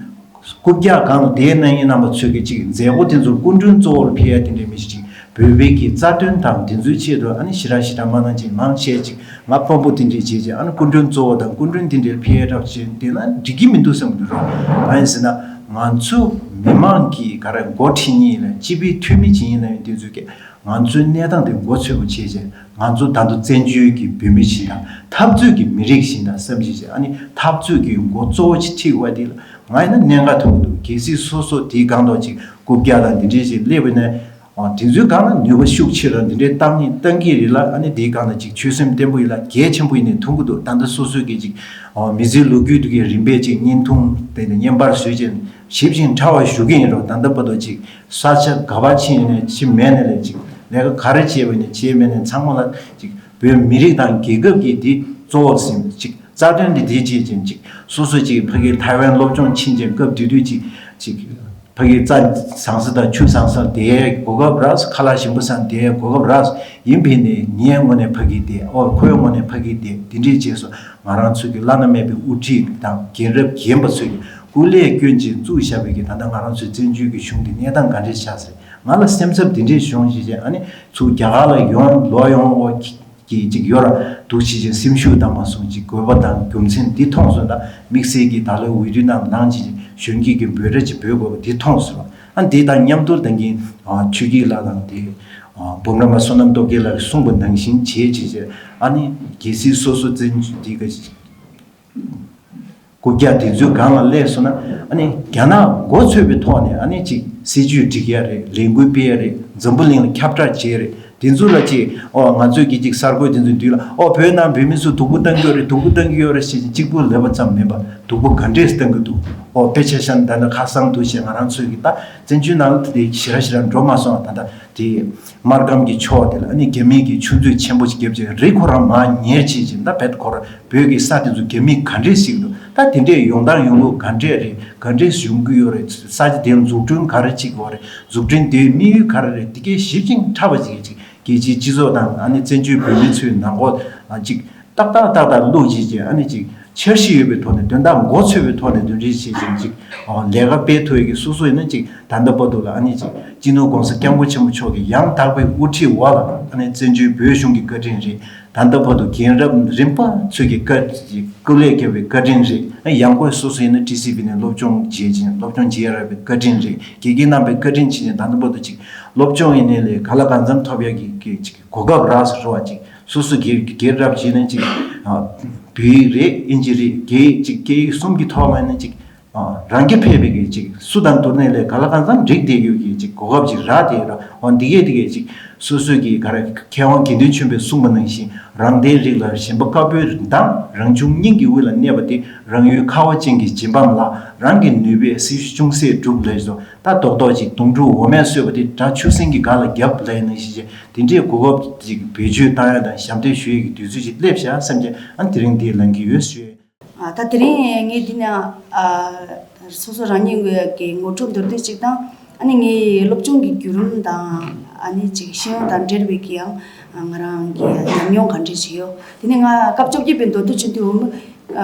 རྐུབ་བཀྱག་སྒང་ལ་བསྡད་གནང་མཁན་རྣམ་པ་ཚོས་ཀྱི་ཅིག་མཛད་སྒོ་དེ་ཚོར་སྐུ་མགྲོན་གཙོ་བོར་ཕེབས་ཡ་དེ་འདྲའི་མི་ཞིག་ཅིག་བོད་པའི་གི་རྩ་དོན་དང་དེ་ཚོའི་ཆེད་དུ། ཨ་ནི་ཞེ་དྲག་ཞེ་དྲག་མ་གནང་ཅིག་མང་ཆེ་ཅིག་ང་དཔོན་པོ་དེ་འདྲས་བྱས་བྱས། ཨ་ནི་སྐུ་མགྲོན་གཙོ་བོ་དང་སྐུ་མགྲོན་དེ་འདྲས་ཕེབས་ཡ་འདྲ་བྱས་བསྡད་ན་འགྲིག་གི་མི་འདུག་བསམ་གྱི་འདུག་ར། གང་ཡིན་ཟེར་ན། ང་ཚོ་མི་མང་གི་ག་རེ་འགོ་ཁྲིད་མཁན་ཡིན་ན་སྤྱི་པའི་འཐུས་མི་ཅིག་ཡིན་ན་ཡང་དེ་ཚོས་ཀྱི་ང་ཚོའི་གནས་སྟངས་དེ་མགོ་ཚོས་པོ་བྱས་བྱས། ང་ཚོ་ད་དུང་བཙན་བྱོལ་གྱི་བོད་མི་ཞིག་དང་འཐབ་རྩོད་ཀྱི་མི་རིགས་ཤིག་དང་བསམ་བྱས་བྱས། ཨ་ནི་འཐབ་རྩོད་ཀྱི་འགོ་གཙོ་བོ་ཅིག་ཁྲིད་དགོས་པ་དེ་ལ། ང་ཡིན་ན་གནད་འགག་མཐོང་གི་འདུག་གལ་སྲིད་སོ་སོ་དེའི་སྒང་དུ་ཅིག་རྐུབ་བཀྱག་དང་འདི་འདྲས་ཅིག་སླེབས་པ་ཡིན་ན། ཨ། དེ་ཚོའི་སྒང་ལ་ནུས་པ་ཤུགས་ཆེ་རུ་འདི་འདྲས་བཏང་ནི་བཏང་གི་རེད་ལ། ཨ་ནི་དེའི་སྒང་ལ་ཅིག་ཆོད་སེམས་བརྟན་པོ་ཡིན་ལ། གལ་ཆེན་པོ་ཡིན་ནའི་མཐོང་གི་འདུག་ད་ལྟ་སོ་སོའི་གི་ཅིག་ཨ། མི་ཚེའི་ལོ་རྒྱུས་དེ་གའི་རིམ་པས་ཅིག་བརྙན་ཐུང་དེ་ནས་བརྙན་པར་བཟོས་བྱས་ཞིབ་ཅིང་ཕྲ་བ་ཞུ་གི་ཡིན་རུང་། ད་ལྟ་བར་དུ་ཅིག་ས་ཆ་ག་པར་ཕྱིན་ཡིན་ནའི་ཕྱིན་མེད་ནའི་ལས། ཅིག་ལས་ཀ་ག་རེ་བྱས་པ་ཡིན་ནའི་བྱས་མེད་ནའི་ཚང་མ་ལ་ཅིག་བོད་མི་རིགས་དང་རྒྱལ་ཁབ་ཀྱི་དེ་གཙོ་བོར་ཟིན། ཅིག་རྩ་དོན་དེ་དེ་བྱེད་ཅིང་། ཅིག་སོ་སོ་ཅིག་ཕ་གིར་ཐའེ་ཝན་སློབ་སྦྱོང་ཕྱིན་ཅིང་སྐབས་དེ་དུས་ཅིག་ཅིག་ཕ་གིར་རྩྭ་ཟང་ས་དང་ཆུ་ཟང་ས་དེའི་གོ་སྐབས་རག། ཁ་ལག་ཞིམ་པོ་ཟ་དེའི་གོ་སྐབས་རག། ཡིན་པས་ནི་ངའི་ངོས་ནས་ཕ་གིར་བསྡད། ཨོ། ཁོའི་ངོས་ནས་ཕ་གིར་བསྡད། དེ་འདྲའི་རྗེས་སུ་ང་རང་ཚོའི་གི་བླ་ན་མེད་པའི་དབུ་ཁྲིད་དང་རྒན་རབས་རྒན་པ་ཚོས་ཀྱི་སྐུ་ལས་བསྐྱོན་ཅིང་བཙུགས་བཞག་པའི་གི་ད་ལྟ་ང་རང་ཚོའི་བཙན་བྱོལ་གྱི་གཞུང་འདི་གནས་སྟངས་ག་འདྲས་ཆགས་ཟེར། ང་ལ་སེམས་འཚབ་དེ་འདྲས་བྱུང་བྱས་བྱས། ཨ་ནི་ཚུར་རྒྱ་གར་ལ་ཡོང་ལོག་ཡོང་འོ་གི་ཅིག་ཡོད་ར་འདུག་བྱས་བྱས། སེམས་ཤུགས་དང་མ་སོང་ཅིག་དགོས་པ་དང་རྒྱུ་མཚན་འདི་མཐོང་སོང་ན། དམིགས་བསལ་གྱིས་ད་ལོའི་འོས་བསྡུ་ནང་ལངས་བྱས་བྱས་གཞོན་སྐྱེས་ཀྱི་འབོད་སྒྲ་ཅིག་འབོད་དགོས་པ་འདི་མཐོང་སོང་བ། ཨ། འདི་དང་མཉམ་དུ་ད་གིན་ཨ་ཆོས་སྐྱིད་ལགས་དང་དེ་ཨ་འབུམ་རམས་པ་བསོད་ནམས་སྟོབས་རྒྱལ་ལགས་ཀྱིས་གསུངས་པ་ནང་བཞིན་བྱས་བྱས་བྱས། ཨ་ནི་གལ་སྲིད་སོ་སོ་བཙན་བྱོལ་འདི་ག་རྐུབ་བཀྱག་དེ་ཚོའི་སྒང་ལ་སླེབས་སོང་ན། ཨ་ནི་རྒྱ་ནག་མགོ་ཚོས་པའི་ཐོག་ནས་ཨ་ནི་ཅིག་སྲིད་ཇུས་སྒྲིག་ཡ་རེད། ལས་འགུལ་སྤེལ་ཡ་རེད། འཛམ་བུ་གླིང་ལ་ཁྱབ་བསྒྲགས་བྱས་རེད། དེ་ཚོ་ལ་ཅིག་ཨོ། ང་ཚོས་ཀྱི་ཅིག་གསར་འགོད་དེ་ཚོའི་མདུན་ལ། ཨོ། བོད་ནང་བོད་མི་ཚོ་སྡུག་པོ་བཏང་གི་ཡོད་རེད། སྡུག་པོ་བཏང་གི་ཡོད་རེད་ཟེར་ཅིག་གཅིག་པུ་ལབ་པ་ཙམ་མིན་པ། སྡུག་པོ་ག་འདྲས་བཏང་གི་འདུག་ཨོ། དཔེ་ཆ་བཞག་ན་ད་ལྟ་ཁ་སང་དུས་ཤིག་ང་རང་ཚོའི་གི་ད་བཙན་བྱོལ་ནང་ལ་དེ་ཞེ་དྲག་ཞེ་དྲག་འགྲོ་མ་སོང་བ། ད་ལྟ་དེ་སྨར་ཁམས་ཀྱི་ཕྱོགས་དེ་ལ་ཨ་ནི་རྒྱ་མི་གི་ཆུ་མཛོད་ཆེན་པོ་ཞིག་བརྒྱབ་བྱས། རི་ཁོ་རང་མར་ཉལ་བྱས་བྱས། ད་བེད་ཁོ་རང་བོད་ཀྱི་ས་དེ་ཚོ་རྒྱ་མིས་ག་འདྲས་བཤིག་འདུག་ད་དེ་འདྲས་ཡོང་སྟངས་ཡོང་ལུགས་ག་འདྲས་རེད། ག་འདྲས་ཡོང་གི་ཡོད་རེད། ས་ཆ་དེ་ལ་འཛུགས་སྐྲུན་ག་རེ་བྱེད་དགོས་རེད། འཛུགས་སྐྲུན་དེའི་དམིགས་ཡུལ་ག་རེ་རེད། དེ་གའི་ཞིབ་ཅིང་ཕྲ་བ་ཅིག་ཅིག་རྒྱལ་སྤྱིའི་སྤྱི་ཚོགས་དང་ཨ་ནི་བཙན་བྱོལ་བོད་མི་ཚོའི་ནང་ཁོག་ཨ་ཅིག་ཏག་ཏག་ཏག་ཏག་བླུགས་བྱས་བྱས། ཨ་ནི་ཅིག་འཆར་གཞི་ཡོད་པའི་ཐོག་ནས། དོན་དག་མགོ་ཚོས་པའི་ཐོག་ནས་དོན་འཁྱོལ་བྱས་བྱས། ཅིག་ཨ་ལས་ཀ་སྤེལ་ཐུབ་ཡ་གི་སོ་སོ་ཡིན་ན། ཅིག་ད་ལྟ་བར་དུ་ལ་ཨ་ནི་ཅིག་སྤྱི་ནོར་༸གོང་ས་༸སྐྱབས་མགོན་ཆེན་པོ་མཆོག་གི་ཡང་དག་པའི་དབུ་ཁྲིད་འོག་ལ་ཨ་ནི་བཙན་བྱོལ་བོད་གཞུང་གི་བཀའ་དྲིན་རེད། ད་ལྟ་བར་དུ་རྒན་རབས་རིམ་པ་ཚོས་ཀྱི་བཀའ་སྐུ་ལས་བསྐྱོན་པའི་བཀའ་དྲིན་རེད། ཡང་སྒོས་སོ་སོ་ཡིན་ན་ཊི་སི་ཝི་ནས་སློབ་སྦྱོང་བྱེད་ཅིང་། སློབ་སྦྱོང་བྱེད་ཡ་རག་པའི་བཀའ་དྲིན་རེད། དགེ་རྒན་རྣམ་པའི་བཀའ་དྲིན་བྱས་ནས། ད་ལྟ་བར་དུ་ཅིག་སློབ་སྦྱོང་ཡིན་ནའི་ལས་ག་ལ་གང་འཚམ་ཐོབ་ཡ་གི་གི་ཅིག་གོ་སྐབས་རག་ཟེར་བ། ཅིག་སོ་སོ་སྒེར་སྒེར་རབ་བྱས་ནས་ཅིག་ཨ་བོད་ཡིག་རེད། ཨིན་ཇི་རེད། རྒྱ་ཡིག་ཅིག་སྐད་ཡིག་གསུམ་གྱི་ཐོག་ལ་ཡིན་ན་ཅིག་ཨ་རང་རྐྱ་ཕེབས་པའི་གི་ཅིག་སུ་དང་བསྡུར་ནའི་ལས་ག་ལ་གང་འཚམ་འགྲིག་བསྡད་ཡོད་གི་ཅིག་གོ་སྐབས་ཅིག་རག་བསྡད་ཡོད་ར། འོ། འདི་གས་འདི་གས་ཅིག་སོ་སོའི་གི་ག་རེ་མཁས་དབང་དགེ་འདུན་ཆོས་འཕེལ་གསུངས་པ་ནང་བཞིན། རང་བདེན་རིགས་ལ་ཞེན་པ་དཀར་པོའི་མདངས། རང་བྱུང་སྙིང་གི་དབུས་ལ་གནས་པ་དེ། རང་ཡུལ་ཁ་བ་ཅན་གྱི་བྱེ་འབངས་ལགས། རང་གི་ནུས་པས་སྲི་ཞུ་ཅུང་ཟད་སྒྲུབ་ལས་སོ། ད་རྡོག་རྡོག་ཅིག་དུང་སྒྲུག་འོ་མས་གསོས་པ་དེ། དགྲ་ཆུ་སྲིན་གྱི་སྒང་ལ་རྒྱབ་ལབ་ཡ་ནང་བཞིན་བྱས། དེ་འདྲའི་གོ་སྐབས་ཅིག་བེད་སྤྱོད་བཏང་ཡ་དང་ཞབས་འདེགས་ཞུ་ཡ་གི་དུས་ཚོད་ཅིག་སླེབས་ཤག་བསམ་བྱས། ཨ་ནི་དེ་རིང་འདིར་ལངས་ཀྱི་ཡོད་ཞུ། ཨ། ད་དེ་རིང་ངས་འདི་ན་ཨ་སོ་སོ་རང་ཉིད་ཀྱི་ངོ་སྤྲོད་མདོར་བསྡུས་ཅིག་དང་། ཨ་ནི་ངའི་སློབ་སྦྱོང་གི་བརྒྱུད་རིམ་དང་། ཨ་ནི་ཅིག་ཤེས་ཡོན་དང་འབྲེལ་བའི་གི་ཡང་ང་རང་གི་ཉམས་མྱོང་ག་འདྲས་ཅིག་ཡོད། དེ་ནས་ང་སྐབས་བཅོ་བརྒྱད་པའི་མདོ་སྟོད་ཆོས་སྡེའི་འོས་མི་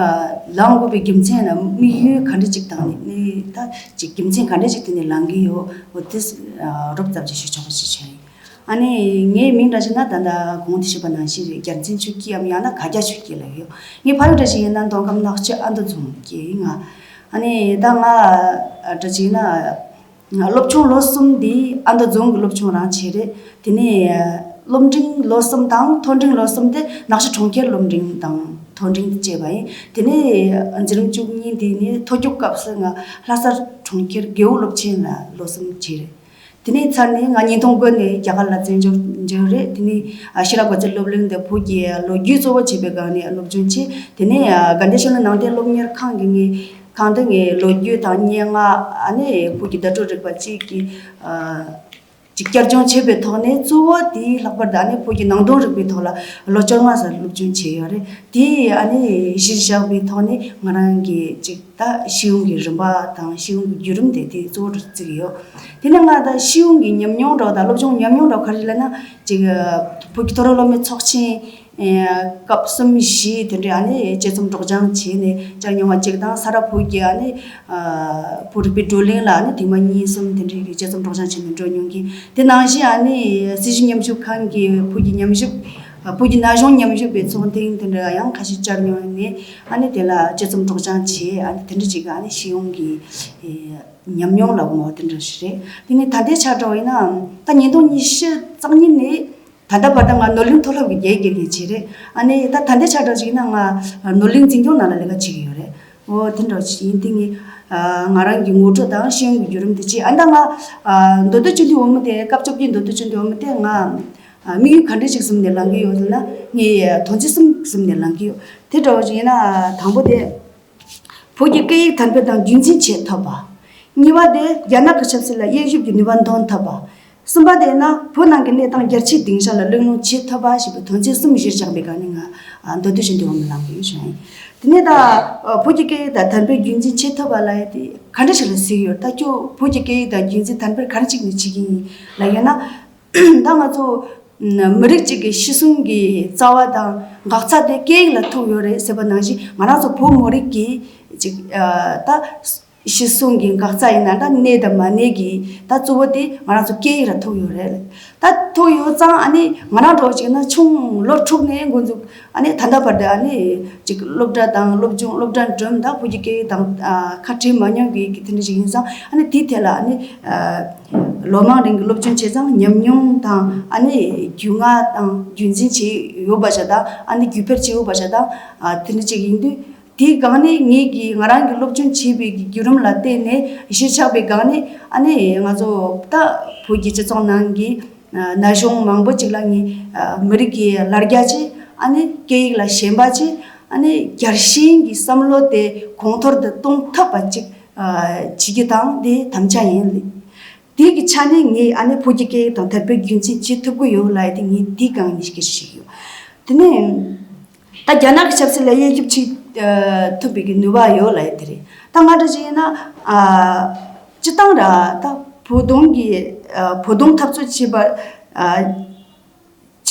ལངས་དགོས་པའི་རྒྱུ་མཚན་ལ་དམིགས་ཡུལ་ག་འདྲས་ཅིག་དང་། ནི་ད་ཅིག་རྒྱུ་མཚན་ག་འདྲས་ཅིག་དེ་ནས་ལངས་ཀྱི་ཡོད། འོ་དེ་རོབ་ཙམ་ཅིག་ཞུ་ཆོག་པ་ཞིག་བྱས། ཨ་ནི་ངའི་མིང་འདྲ་ཞིག་ན་ད་ལྟ་གོང་དུ་ཞུས་པ་ནང་བཞིན་རེད། རྒྱལ་མཚན་ཆོས་སྐྱིད་འམ་ཡང་ན་ག་རྒྱ་ཆོས་སྐྱིད་ལབ་ཡོད། ངའི་ཕ་ཡུལ་འདྲ་ཞིག་ཡིན་ན་མདོ་ཁམས་ནག་ཆུ་ཨ་མདོ་རྫོང་གི་ཡིན་ང་། ཨ་ནི་ད་ང་འདྲ་ཞིག་ཡིན་ན། སློབ་ཆུང་ལོ་གསུམ་འདི་ཨ་མདོ་རྫོང་གི་སློབ་ཆུང་རང་བྱས་རེད། དེ་ནས་སློབ་འབྲིང་ལོ་གསུམ་དང་མཐོ་འབྲིང་ལོ་གསུམ་དེ་ནག་ཆུ་གྲོང་ཁྱེར་སློབ་འབྲིང་དང་མཐོ་འབྲིང་དེ་བྱས་པ་ཡིན། དེ་ནས་འཛིན་རིམ་བཅུ་གཉིས་འདི་ནས་མཐོ་རྒྱུགས་སྐབས་སུ་ང་ལྷ་ས་གྲོང་ཁྱེར་རྒེད་འོག་སློབ་ཆེན་ལ་ལོ་གསུམ་བྱས་རེད། དེ་ནས་ཚར་ནས་ང་ཉིས་སྟོང་དགུ་ནས་རྒྱ་གར་ལ་བཙན་བྱོལ་འབྱོར་རེད། དེ་ནས་ཨ་ཤེས་རབ་དགའ་ཚལ་སློབ་གླིང་དེ་བོད་ཀྱི་ལོ་རྒྱུས་གཙོ་བོ་བྱས་པའི་སྒང་ནས་སློབ་སྦྱོང་བྱས། དེ་ནས་ཨ་དགའ་ལྡན་ཤེས་ཡོན་ནང་བསྟན་སློབ་གཉེར་ཁང་གི་ངའི་ཁང་དུ་ངའི་ལོ་རྒྱུས་དང་སྙན་ངག་ཨ་ནི་བོད་ཀྱི་བརྡ་སྤྲོད་རིག་པ་བཅས་ཀྱི་ཨ་ཅིག་བསྐྱར་སྦྱོང་བྱས་པའི་ཐོག་ནས། གཙོ་བོ་དེའི་ལྷག་པར་དུ་ཨ་ནི་བོད་ཀྱི་ནང་དོན་རིག་པའི་ཐོག་ལ་ལོ་བཅོ་ལྔ་ཙམ་སློབ་སྦྱོང་བྱས་ཡོད་རེད། དེ་ཨ་ནི་གཞིར་བཞག་པའི་ཐོག་ནས་ང་རང་གི་ཅིག་ད་ཤེས་ཡོན་གྱི་རིམ་པ་དང་ཤེས་ཡོན་གྱི་བརྒྱུད་རིམ་དེ་དེ་གཙོ་བོར་བརྩི་གི་ཡོད། དེ་ནས་ང་ད་ཤེས་ཡོན་གྱི་ཉམས་མྱོང་འདྲ་བོ་དང་སློབ་སྦྱོང་ཉམས་མྱོང་འདྲ་བོ་ག་རེ་ལབ་ན། ཅིག་བོད་ཀྱི་མཐོ་རིམ་སློབ་མའི་ཚོགས་ཆེན་ སྐབས་གསུམ་བཞི་དེ་འདྲའི་ཨ་ནི་དཔྱད་རྩོམ་སྒྲོག་སྦྱང་བྱས་ནས་བཅར་མྱོང་བ་གཅིག་དང་། ས་རཱ་བོད་ཀྱི་ཨ་ནི་བོད་རིག་པའི་བགྲོ་གླེང་ལ་ཨ་ནི་ཐེངས་མ་གཉིས་གསུམ་དེ་འདྲའི་གི་དཔྱད་རྩོམ་སྒྲོག་སྦྱང་བྱས་ནས་འགྲོ་མྱོང་གི། དེ་ནང་བཞིན་ཨ་ནི་སྲིད་ཞུ་ཉམས་ཞིབ་ཁང་གི་བོད་ཀྱི་ཉམས་ཞིབ་བོད་ཀྱི་ན་གཞོན་ཉམས་ཞིབ་པའི་ཚོགས་ཐེངས་དེ་འདྲ་ཡང་ཁ་ཤས་བཅར་མྱོང་ནས་ཨ་ནི་དེ་ལ་དཔྱད་རྩོམ་སྒྲོག་སྦྱང་བྱས། ཨ་ནི་དེ་འདྲ་ཅིག་གི་ཨ་ནི་ཤེས་ཡོན་གྱི་ཉམས་མྱོང་ལ་ངོ་དེ་འདྲ་ཞིག་རེད། དེ་ནས་ད་ལྟའི་ཆ་འདྲ་བ་ཡིན་ན་ད་ཉིས་སྟོང་ཉི་ཤུ་རྩ་གཉིས་ནས་ད་ལྟ་བར་དུ་ང་ནོར་གླིང་མཐོ་སློབ་ཀྱི་རྒྱ་ཡིག་དགེ་རྒན་བྱས་རེད། ཨ་ནི་ད་ད་ལྟའི་ཆ་འདྲ་ཞིག་ཡིན་ན་ང་ནོར་གླིང་འཛིན་སྐྱོང་ནང་ལ་ལས་ཀ་བྱེད་ཀྱི་ཡོད་རེད། འོ་དེ་འདྲ་ཞིག་ཡིན། དེ་ངས་ང་རང་གི་ངོ་སྤྲོད་དང་ཤེས་ཡོན་གྱི་བརྒྱུད་རིམ་དེ་བྱས། ཨ་ད་ང་མདོ་སྟོད་བཅུ་བདུན་འོས་མི་དེ་སྐབས་བཅོ་བརྒྱད་མདོ་སྟོད་བཅུ་བདུན་འོས་མི་དེ་ང་དམིགས་ཡུལ་ག་འདྲ་ཞིག་བཟུང་ནས་ལངས་ཀྱི་ཡོད་ཟེར་ན། ངས་དོན་ཚན་གསུམ་བཟུང་ནས་ལངས་ཀྱི་ཡོད། དེ་འདྲ་བ་ཞིག་ཡིན་ན་དང་པོ་དེ། བོད་ཀྱི་སྐད་ཡིག་དར་སྤེལ་དང་རྒྱུན་འཛིན་བྱེད་ཐུབ་པ། གཉིས་པ་དེ་རྒྱ་ནག་གི་ཆབ་སྲིད་ལ་དབྱེ་ཞིབ་ཀྱི་ནུས་པ་འདོན་ཐུབ་པ། གསུམ་པ་དེ་ན་བོད་ནང་གི་གནས་སྟངས་རྒྱལ་སྤྱིའི་སྡིངས་ཆ་ལ་གླེང་སློང་བྱེད་ཐུབ་པ་ཞེས་པའི་དོན་ཚན་གསུམ་གཞིར་བཞག་པའི་སྒང་ནས་ང་མདོ་སྟོད་བཅུ་བདུན་འོས་མི་ལངས་ཀྱི་ཡོད་ཞུ་ཡིན། དེ་ནས་ད་བོད་ཀྱི་སྐད་ཡིག་དང་དར་སྤེལ་རྒྱུན་འཛིན་བྱེད་ཐུབ་པ་ལབ་ཡ་དེ་ག་འདྲ་ཞིག་ལ་ཟེར་གྱི་ཡོད། ད་ཁྱོད་བོད་ཀྱི་སྐད་ཡིག་དང་རྒྱུན་འཛིན་དར་སྤེལ་ག་རེ་བྱེད་ནས་བྱེད་ཀྱི་ཡིན་ལབ་ཡོད་ན། ད་ང་ཚོ་མི་རིགས་གཅིག་གི་ཤི་གསོན་གྱི་རྩ་བ་དང་འགག་རྩ་དེ་སྐད་ཡིག་ལ་ཐུག་ཡོད་རེད་ཟེར་བ་ནང་བཞིན། ང་རང་ཚོ་བོད་མི་རིགས་ཀྱི་ཅིག་ད་ཤི་གསོན་གྱི་འགག་རྩ་ཡིན་ན་འདྲ། གནས་དང་མ་གནས་ཀྱི་ད་གཙོ་བོ་དེ་ང་རང་ཚོ་སྐད་ཡིག་ལ་ཐུག་ཡོད་རེད། ད་ཐུག་ཡོད་ཙང་ཨ་ནི་ང་རང་འདྲ་བོ་ཅིག་ན་ཆུང་ལོ་དྲུག་ནས་འགོ་འཛུགས། ཨ་ནི་ད་ལྟ་བར་དུ་ཨ་ནི་ཅིག་སློབ་གྲྭ་དང་སློབ་སྦྱོང་སློབ་གྲྭ་འགྲིམ་དང་བོད་ཀྱི་སྐད་ཡིག་དང་ཁ་བྲལ་མ་མྱོང་གི་དེ་འདྲ་ཞིག་ཡིན་ཙང་། ཨ་ནི་དེའི་ཐད་ལ་ཨ་ནི་ལོ་མང་རིང་གི་སློབ་སྦྱོང་བྱས་ཙང་ཉམས་མྱོང་དང་ཨ་ནི་རྒྱུས་མངའ་དང་རྒྱུན་འཛིན་བྱས་ཡོད་པ་ཞིག་དང་། ཨ་ནི་རྒྱུས་སྤེལ་བྱས་ཡོད་པ་ཞིག་དང་། དེ་འདྲ་ཅིག་ཡིན་དུས་དེའི་སྒང་ནས་ངེད་ཀྱིས་ང་རང་གི་སློབ་སྦྱོང་བྱས་པའི་གི་བརྒྱུད་རིམ་ལ་བརྟེན་ནས་གཞིར་བཞག་པའི་སྒང་ནས། ཨ་ནི་ང་ཚོ་ད་བོད་ཀྱི་སྤྱི་ཚོགས་ནང་གི་ན་གཞོན་མང་པོ་ཅིག་ལ་ངས་མི་རིགས་ཀྱི་ལ་རྒྱ་ཆེ། ཨ་ནི་སྐད་ཡིག་ལ་ཞེན་པ་ཆེ། ཨ་ནི་རྒྱལ་ཞེན་གྱི་བསམ་བློ་དེ་གོང་མཐོར་དུ་གཏོང་ཐུབ་པ་ཅིག་བྱེད་རྒྱུ་དང་དེ་དམ་བཅའ་ཡིན། དེ་གི་ཆ་ནས་ངས་ཨ་ནི་བོད་ཀྱི་སྐད་ཡིག་དང་དར་སྤེལ་རྒྱུན་འཛིན་བྱེད་ཐུབ་ཀྱི་ཡོད་ལབ་ཡ་དེ་ངས་དེའི་སྒང་ནས་སྐད་ཆ་བཤད་ཀྱི་ཡོད། དེ་ནས་ད་རྒྱ་ནག་གི་ཆབ་སྲིད་ལ་དབྱེ་ཞིབ་བྱེད་ཐུབ་པའི་གི་ནུས་པ་ཡོད་ལབ་ཡ་དེ་རེད། ད་ང་འདྲ་ཅིག་ཡིན་ན། ཨ་སྤྱི་བཏང་ར་ད་བོད་དོན་གྱི་ཨ་བོད་དོན་འཐབ་རྩོད་བྱེད་པ་ཨ་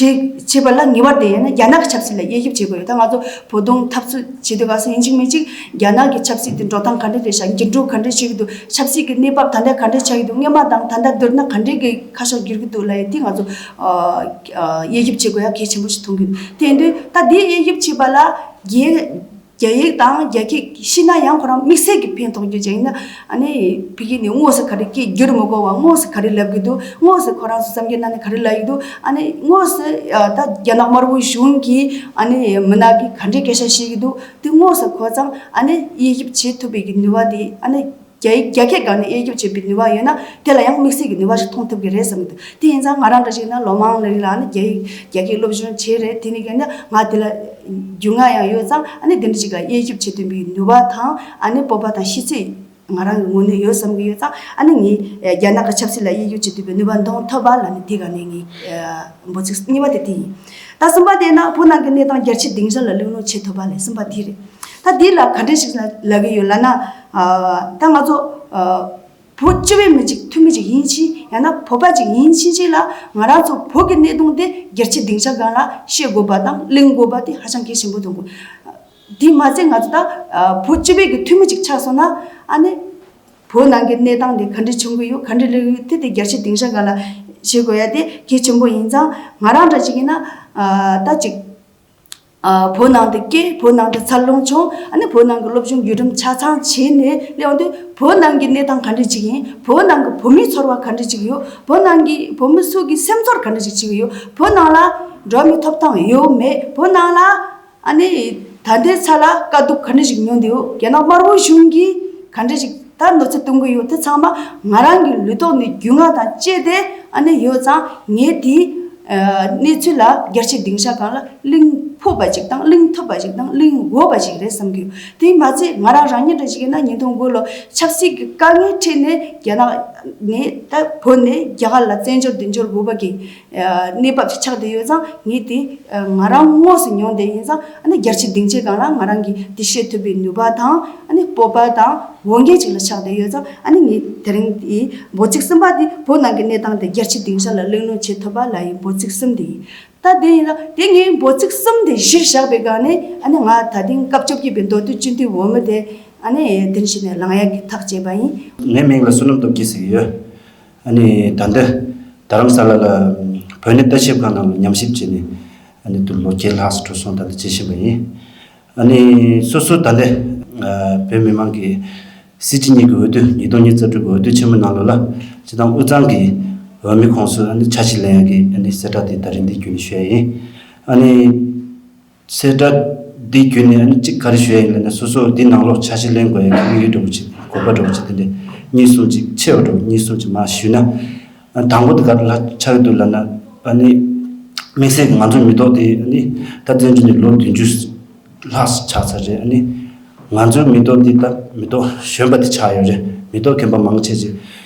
བྱེད་བྱེད་པ་ལ་ངེས་པར་དུ་ཡིན་ན་རྒྱ་ནག་གི་ཆབ་སྲིད་ལ་དབྱེ་ཞིབ་བྱེད་དགོས་ཡོད། ད་ང་ཚོ་བོད་དོན་འཐབ་རྩོད་བྱེད་དུས་སྐབས་སུ་ཡིན་གཅིག་མིན་གཅིག་རྒྱ་ནག་གི་ཆབ་སྲིད་དེ་འགྲོ་སྟངས་ག་འདྲ་རེད་ཤག་འགྱུར་འགྲོས་ག་འདྲ་བྱེད་ཀྱི་འདུག་ཆབ་སྲིད་ཀྱི་གནས་བབ་ད་ལྟ་ག་འདྲ་ཆགས་ཀྱི་འདུག་སྔོན་མ་དང་ད་ལྟ་བསྡུར་ན་ག་འདྲ་གི་ཁ་ཕྱོགས་འགྱུར་གྱི་འདུག་ལབ་ཡ་དེ་ང་ཚོ་ཨ་ཨ་དབྱེ་ཞིབ་བྱེད་དགོས་ཡ་གལ་ཆེན་པོ་ཞིག་མཐོང་གི་འདུག་དེ་ཡིན་དུས་ད་དེ་དབྱེ་ཞིབ་བྱེད་པ་ལ་རྒྱའི་རྒྱ་ཡིག་དང་རྒྱ་སྐད་ཤེས་ན་ཡང་ཁོ་རང་དམིགས་བསལ་གྱི་ཕན་ཐོགས་རྒྱུ་ཅིག་ཡིན་ན། ཨ་ནི་ཕ་གི་ནས་དངོས་སུ་ག་རེ་སྐད་བསྒྱུར་མི་དགོས་པ། དངོས་སུ་ག་རེ་ལབ་ཀྱི་འདུག་དངོས་སུ་ཁོ་རང་ཚོ་གཏམ་རྒྱུད་ནང་ནས་ག་རེ་ལབ་ཀྱི་འདུག་ཨ་ནི་དངོས་སུ་ཨ་ད་རྒྱ་ནག་དམར་པོ་གཞུང་གིས་ཨ་ནི་མི་ནག་གི་ག་འདྲའི་སྐད་ཆ་བཤད་ཀྱི་འདུག་དེ་དངོས་སུ་གོ་ཙང་ཨ་ནི་དབྱེ་ཞིབ་བྱེད་ཐུབ་པའི་གི་ནུས་པ་དེ། ཨ་ནི་རྒྱ་ཡིག་རྒྱ་སྐད་སྒང་ནས་དབྱེ་ཞིབ་བྱེད་པའི་ནུས་པ་ཡོད་ན་དེ་ལ་ཡང་དམིགས་བསལ་གྱི་ནུས་པ་ཞིག་མཐོང་ཐུབ་ཀྱི་རེད་བསམ་གྱི་འདུག་དེ་ཡིན་ཙང་ང་རང་འདྲ་ཞིག་ན་ལོ་མང་རིང་ལ་ཨ་ནི་རྒྱ་ཡིག་རྒྱ་སྐད་སློབ་སྦྱོང་བྱས་རེད། དེ་ནི་གན་ན་ང་དེ་ལ་རྒྱུས་མངའ་ཡང་ཡོད་ཙང་། ཨ་ནི་དེ་འདྲ་ཞིག་ལ་དབྱེ་ཞིབ་བྱེད་ཐུབ་པའི་ནུས་པ་དང་ཨ་ནི་སྤོབས་པ་དང་ཤེས་ཚད་ང་རང་གི་ངོས་ནས་ཡོད་བསམ་གྱི་ཡོད་ཙང་། ཨ་ནི་ངས་རྒྱ་ནག་གི་ཆབ་སྲིད་ལ་དབྱེ་ཞིབ་བྱེད་ཐུབ་པའི་ནུས་པ་འདོན་ཐུབ་པ་ལ་ནི་དེ་ག་ནས་ངས་འབོད་ཚིག་གཉིས་པ་དེ་དེ་ཡིན། ད་གསུམ་པ་དེ་ན་བོད་ནང་གི་གནས་སྟངས་རྒྱལ་སྤྱིའི་སྡིངས་ཆ་ལ་གླེང་སློང་བྱེད་ཐུབ་པ་ལས་གསུམ་པ་དེ་རེད། ད་དེ་ལ་ག་འདྲ་ཞིག་ལ་ལབ་ཀྱི་ཡོད་ལབ་ན། ཨ་ད་ང་ཚོ་ཨ་བོད་སྤྱི་པའི་མི་གཅིག་འཐུས་མི་གཅིག་ཡིན་ཕྱིན། ཡང་ན་བོད་པ་གཅིག་ཡིན་ཕྱིན་ཅིག་ལ་ང་རང་ཚོ་བོད་ཀྱི་གནད་དོན་དེ་རྒྱལ་སྤྱིའི་སྡིངས་ཆ་སྒང་ལ་བཤད་དགོས་པ་དང་གླེང་དགོས་པ་དེ་ཧ་ཅང་གལ་ཆེན་པོ་མཐོང་གི། དེ་མ་ཚད་ང་ཚོ་ད་ཨ་བོད་སྤྱི་པའི་གི་འཐུས་མི་གཅིག་ཆགས་སོང་ན། ཨ་ནི་བོད་ནང་གི་གནས་སྟངས་དེ་ག་འདྲ་བྱུང་གི་ཡོད། ག་འདྲ་སླེབས་ཀྱི་ཡོད། དེ་དེ་རྒྱལ་སྤྱིའི་སྡིངས་ཆ་སྒང་ལ་བཤད་དགོས་ཡ་དེ་གལ་ཆེན་པོ་ཡིན་ཙང་། ང་རང་འདྲ་ཅིག་ཡིན་ན་ཨ་ད་ཅིག་ཨ་བོད་ནང་དུ་སྐྱེས། བོད་ནང་དུ་འཚར་ལོངས་བྱུང་། ཨ་ནི་བོད་ནང་གི་སློབ་སྦྱོང་བརྒྱུད་རིམ་ཆ་ཚང་བྱས་ནས་སླེབས་ཡོང་དུས། བོད་ནང་གི་གནས་སྟངས་ག་འདྲ་ཅིག་ཡིན། བོད་ནང་གི་བོད་མིའི་ཚོར་བ་ག་འདྲ་ཅིག་ཡོད། བོད་ནང་གི་བོད་མི་ཚོ་གི་སེམས་ཚོར་ག་འདྲ་ཅིག་བྱེད་ཀྱི་ཡོད། བོད་ནང་ལ་འགྲོ་བ་མིའི་ཐོབ་ཐང་ཡོད་མེད། བོད་ནང་ལ་ཨ་ནི་ད་ལྟའི་ཆ་ལ་དཀའ་སྡུག་ག་འདྲ་ཅིག་མྱོང་བསྡད་ཡོད། རྒྱ་ནག་དམར་པོ་གཞུང་གིས་ག་འདྲ་ཅིག་ད་གནོད་འཚེ་གཏོང་གི་ཡོད། དེ་ཚང་མ་ང་རང་གི་ལུས་ཐོག་ནས་རྒྱུས་མངའ་དང་བཅས་ཏེ་ཨ་ནི་ཡོད་ཙང་། ངས་དེའི་ཨ་གནས་ཚུལ་ལ་རྒྱལ་སྤྱིའི་སྡིངས་ཆ་སྒང་ལ་གླེང་ཕོད་པ་ཅིག་དང་གླེང་ཐུབ་པ་ཅིག་དང་གླེང་འོས་པ་ཅིག་རེད་བསམ་གྱི་ཡོད། དེ་མ་ཚད་ང་རང་རང་ཉིད་འདྲ་ཞིག་ཡིན་ན་ཉིས་སྟོང་དགུ་ལོ་ཆབ་སྲིད་ཀྱི་དཀའ་ངལ་འཕྲད་ནས་རྒྱ་ནག་ནས་ད་བོད་ནས་རྒྱ་གར་ལ་བཙན་བྱོལ་དུ་འབྱོར་དགོས་པ་གི་ཨ་གནས་བབ་ཅིག་ཆགས་བསྡད་ཡོད་ཙང་། ངས་དེ་ཨ་ང་རང་དངོས་སུ་མྱོང་བསྡད་ཡིན་ཙང་། ཨ་ནི་རྒྱལ་སྤྱིའི་སྡིངས་ཆའི་སྒང་ལ་ང་རང་གིས་དེ་བཤད་ཐུབ་པའི་ནུས་པ་དང་། ཨ་ནི་སྤོབས་པ་དང་འོས་འགན་ཅིག་ལ་ཆགས་བསྡད་ཡོད་ཙང་། ཨ་ནི་ངས་དེ་རིང་དེའི་འབོད་ཚིག་གསུམ་པ་དེ་བོད་ནང་གི་གནས་སྟངས་དེ་རྒྱལ་སྤྱིའི་སྡིངས་ཆ་ལ་གླེང་སློང་བྱེད་ཐུབ་པ་ལ་ཡིན། འབོད་ཚིག་གསུམ་དེ་ཡིན། ད་དེ་ཡིན་ན་དེ་ངའི་འབོད་ཚིག་གསུམ་དེ་གཞིར་བཞག་པའི་སྒང་ནས་ཨ་ནི་ང་ད་ཐེངས་སྐབས་བཅོ་བརྒྱད་པའི་མདོ་སྟོད་སྤྱི་འཐུས་འོས་མི་དེ་ཨ་ནི་དེ་བཞིན་ནས་ལངས་ཡག་གི་ཐག་བཅད་པ་ཡིན། ངའི་མིང་ལ་བསོད་ནམས་སྟོབས་རྒྱལ་ཟེར་གྱི་ཡོད། ཨ་ནི་ད་ལྟ་རྡ་རམ་ས་ལ་ལ་བོད་གནས་ལྟ་ཞིབ་ཁང་ནང་ལ་ཉམས་ཞིབ་བྱས་ནས་ཨ་ནི་དུ་ལོ་བརྒྱད་ལྷག་ཙམ་འགྲོ་སོང་ད་ལྟ་བྱེད་བཞིན་པ་ཡིན། ཨ་ནི་སོ་སོ་ད་ལྟ་ཨ་བོད་མི་མང་གི་སྲིད་སྤྱི་གཉིས་ཀྱི་འོས་བསྡུ་ཉིས་སྟོང་ཉི་ཤུ་རྩ་དྲུག་གི་འོས་བསྡུ་ཆེན་མོའི་ནང་ལོགས་ལ་སྤྱི་བཏང་དབུས་གཙང་གི་འོས་མི་ཁོངས་སུ་ཨ་ནི་འཆར་གཞི་ལེན་ཡག་གི་ཨ་ནི་གསལ་བསྒྲགས་དེ་ད་རིང་འདི་བརྒྱུད་ནས་ཞུ་ཡག་ཡིན། ཨ་ནི་གསལ་བསྒྲགས་འདི་བརྒྱུད་ནས་ཨ་ནི་གཅིག་ག་རེ་ཞུ་ཡག་ཡིན་ལབ་ན་སོ་སོ་འདི་ནང་ལོགས་འཆར་གཞི་ལེན་དགོས་ཡག་གི་དམིགས་ཡུལ་འདྲ་བོ་ཅིག་དགོས་པ་འདྲ་བོ་ཅིག་དེ་འདྲ་གཉིས་གསུམ་ཅིག་ཆེ་བ་འདྲ་བོ་གཉིས་གསུམ་ཅིག་མར་ཞུས་ན། ཨ་དང་པོ་དེ་ག་རེ་ལ་ཆགས་ཀྱི་འདུག་ལབ་ན། ཨ་ནི་དམིགས་བསལ་གྱི་ང་ཚོའི་མི་ཐོག་དེ་ཨ་ནི་ད་བཙན་བྱོལ་ནས་ལོ་བདུན་ཅུ་ལྷག་ཆགས་ཚར་རེད། ཨ་ནི་ང་ཚོའི་མི་ཐོག་འདི་ད་མི་ཐོག་གཞོན་པ་དེ་ཆགས་ཡོད་རེད། མི་ཐོག་རྒན་པ་མང་ཆེ་ཆེ་